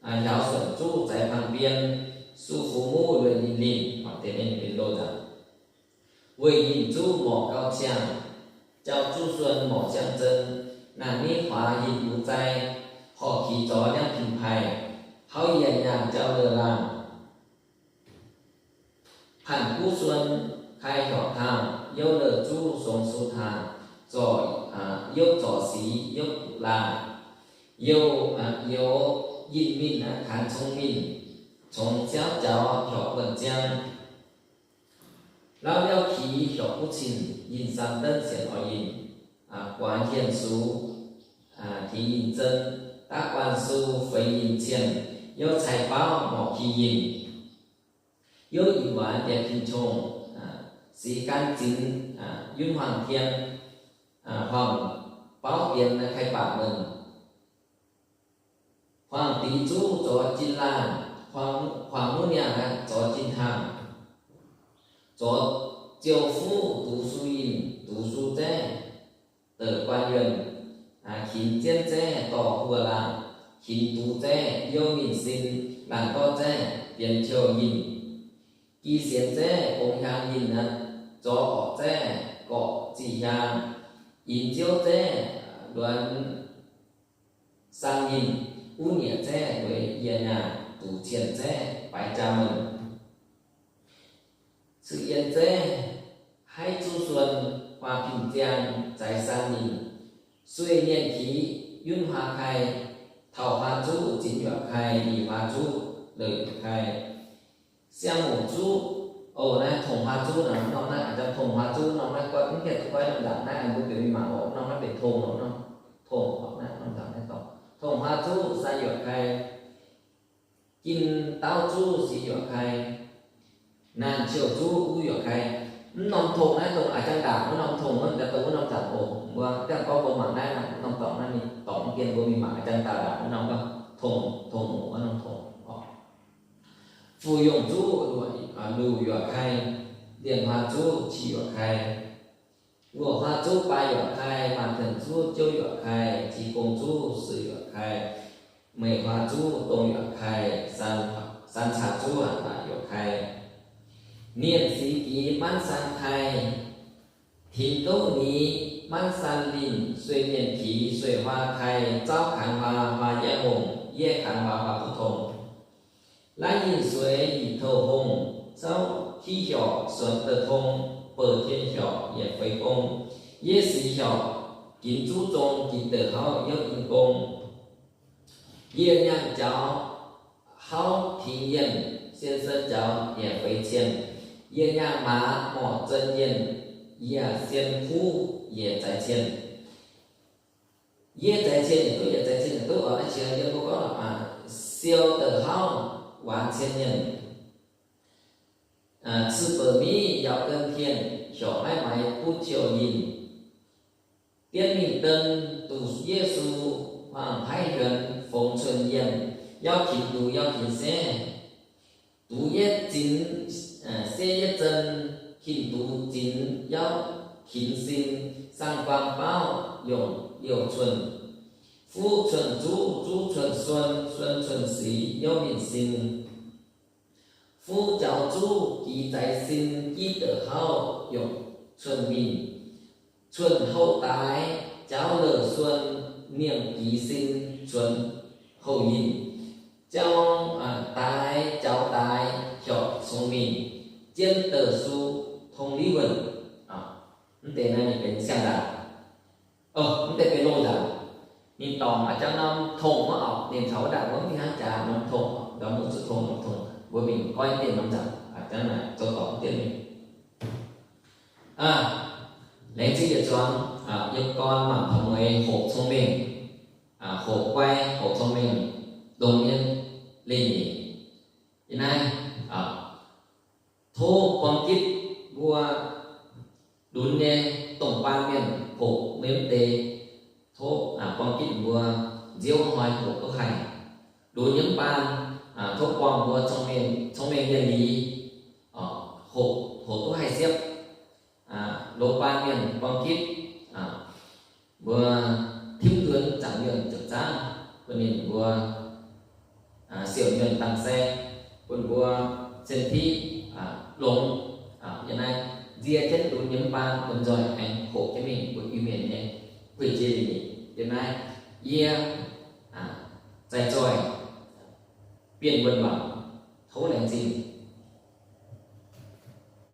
hiaaux suonc zuqv zaaix pang bien, su fu'muv lueic ninh ninh. Orqc, deix ninh benx loz-nzangc. Weic yinh zuqv morc gauh ziangh, jauv zuqv suon morc ziangh zon, naanc miv huaax yinh bux zai, horqc qix zorx ndiangv pin paiv, hlauv yienh nyaanh jauv lorh laangh. Panh guv suon kai heuc taangh, youv lorh zuqv song su taangh, zorc youv zorc sic youv guqv laangh, youh youz yinh mingh naaiv kaanx cong mingh, congx ziauv jaux heuc wuonh ziang. Lauv mbiauv kix heuc guv cin, yinh saam denv sienx oix yinh, guaax hienh sux, tengx yinh zon, daav guanh su feix yinh cien, youv cai baauv morc ki yinh, youv ih waanx mbiaeqc tin-qongh, sic gan zinx, yunv huaang tien, huaang baauv bienx kai baac mengh. Huaang dix zuqv zorx jin laangh, huaang muv niangh zorx jin taangh, zorx ziou fuqv duqv su yinh, duqv su zaeqv, deix guanh yuonh, kinx zienv zaeqv dorh huoqv laangh, kinx duqv zaeqv youv mingh sin, laangh dorv zaeqv bienx qiou yinh, gi sienx zaeqv gongx hiaang yinh, zorx orqc zaeqv gorqv ziqc hiaang, inx ziouv zaeqv luonx sang yinh, uv nyieqc zaeqv lueiz yie nyaanh, duqv cien zaeqv baaix jaa mengh. Cui yienh zaeqv haiv zuqv suon, huaa pin ziang zaaix sang yinh, sueih mienh kiv yunv huaa kai, taux huaa zuqv zinx yuoqc kai, lic huaa zuqv lorh yuoqc kai. Siang-muc zuqv, o, naaiv tongc huaa zuqv naaiv norm naaiv, a'jang tongc huaa zuqv norm naaiv guaix mv gaengh duqv guaix norm nzaangc naaiv, mbuo bieqc mingh mangc oc, norm naaiv benx tongc, norm tongc, naaiv norm nzaangc naaiv dorngx. Tongc huaa zuqv sai yuoqc kai, gin dauh zuqv sic yuoqc kai, naanc qiouh zuqv uv yuoqc kai. Mv norm tongc naaiv dongh a'jang ndaangc wuov norm tongc, mv daaih dongh wuov norm nzaangc oc. Mbuo gaengh gorngv mbuo mangc naaiv, norm dorngx naaiv ninh dorngx mv gien, mbuo mingh mangc a'jang ndaangc wuov norm, tongc, tongc muc wuov norm tongc oc. Fuqv-yongh zuqv luc yuoqc kai, lienh huaa zuqv qiex yuoqc kai, wuoqc huaa zuqv baa yuoqc kai, maanc tenc zuqv jouv yuoqc kai, jiez gong zuqv suiv yuoqc kai, meic huaa zuqv dong yuoqc kai, san caax zuqv laatc yuoqc kai. Nienh sic giz manv san kai, tinx gouv nix manv san linh, sueih mienh kiz sueih huaa kai, zauv kaanx huaa, huaa yietv hongh, yietv kaanx huaa, huaa buv tongx. Laiv yinh sueix yietc touh hongh, zauv kiv hiorqc suonx deix tong, bouh tien hiorqc yietc feix gong, yietv sic hiorqc ginx zuqv zong, ginx deix hauv yietv in gong. Yie nyaanh jaux hauv tingx yienh, sien sen jaux yietc feix cien. Yie nyaanh maaz morc zon yienh, yie sien kuv yietc zaaix cien. Yietv zaaix cien yietc duqv, yietv zaaix cien yietc duqv oc. Naaiv qiex yiem mbuo gorngv, siou deix hauv waanx cien mienh, cih bouc miv yaux gen tienh, hiorqc maiv maaiz buv qiouh yinh. Dienv mingh den duqv Yesu, huaang-haiv yuonx fongx cuon yienh, yauv kinx duqv yauv kinx setv, duqv yietv zinx setv yietv zon, kinx duqv zinx yauv kinx sin, sang guaang baauv yongc liouh cuon, fuqv cuon zuqv, zuqv cuon suon, suon cuon sic yauv mingh sin. Fuqv jaux zuqv giz zaaix sin, giv deix hauv yongc cuon mingh. Cuon houv daaix jaux lorh suon, mienh giz sin cuon houv yinh. Jaux daaix jaux daaix hiorqc cong mingh, zien deix su tong liv wuonh. Mv deix naaiv ninh benx siang-ndaangc. Mv deix benx loz-nzaangc. Ninh dorngc a'jang norm tongc wuov oc, ninh caux wuov ndaangc wuov mv fih hnangv jaax norm tongc, ndorm mv zuqc tongc norm tongc, mbuo mingh goiv mv deix norm nzaangc, a'jang naaic zoux dorngc mv deix mingh. Laengz zingh yietc zuangx, yiem gorn mangc taux mueiz hoqc cong-mengh, hoqc guai, hoqc cong-mengh, dongh mienh leih nyeic. Yie naaiv, tov buang gitv mbuo lunx nyei, dongh baamh mienh hoqc mv deix, tov buang gitv mbuo nziouv hnoi hoqc duqv haih. Lunx nyei mv baan, tov buang mbuo cong-mengh, cong-mengh yienh liz, hoqc, hoqc duqv haih siepv. Loz-baan mienh buang gitv, mbuo timv nzuonx zaangc yuonh ziepc zaangv bun ninh mbuo siouc nyuonh dangh saeng, bun mbuo cien-tiqv longx. Yiem naaiv nzie jienv lunx nyei mv baan, mbuo nzoih aengx hoqc jienv mingh mbuo Iu-Mienh nyei guei-jei lingh. Yiem naaiv yie zai zoih Bienh Wuonh Wangc, tov laengz zingh.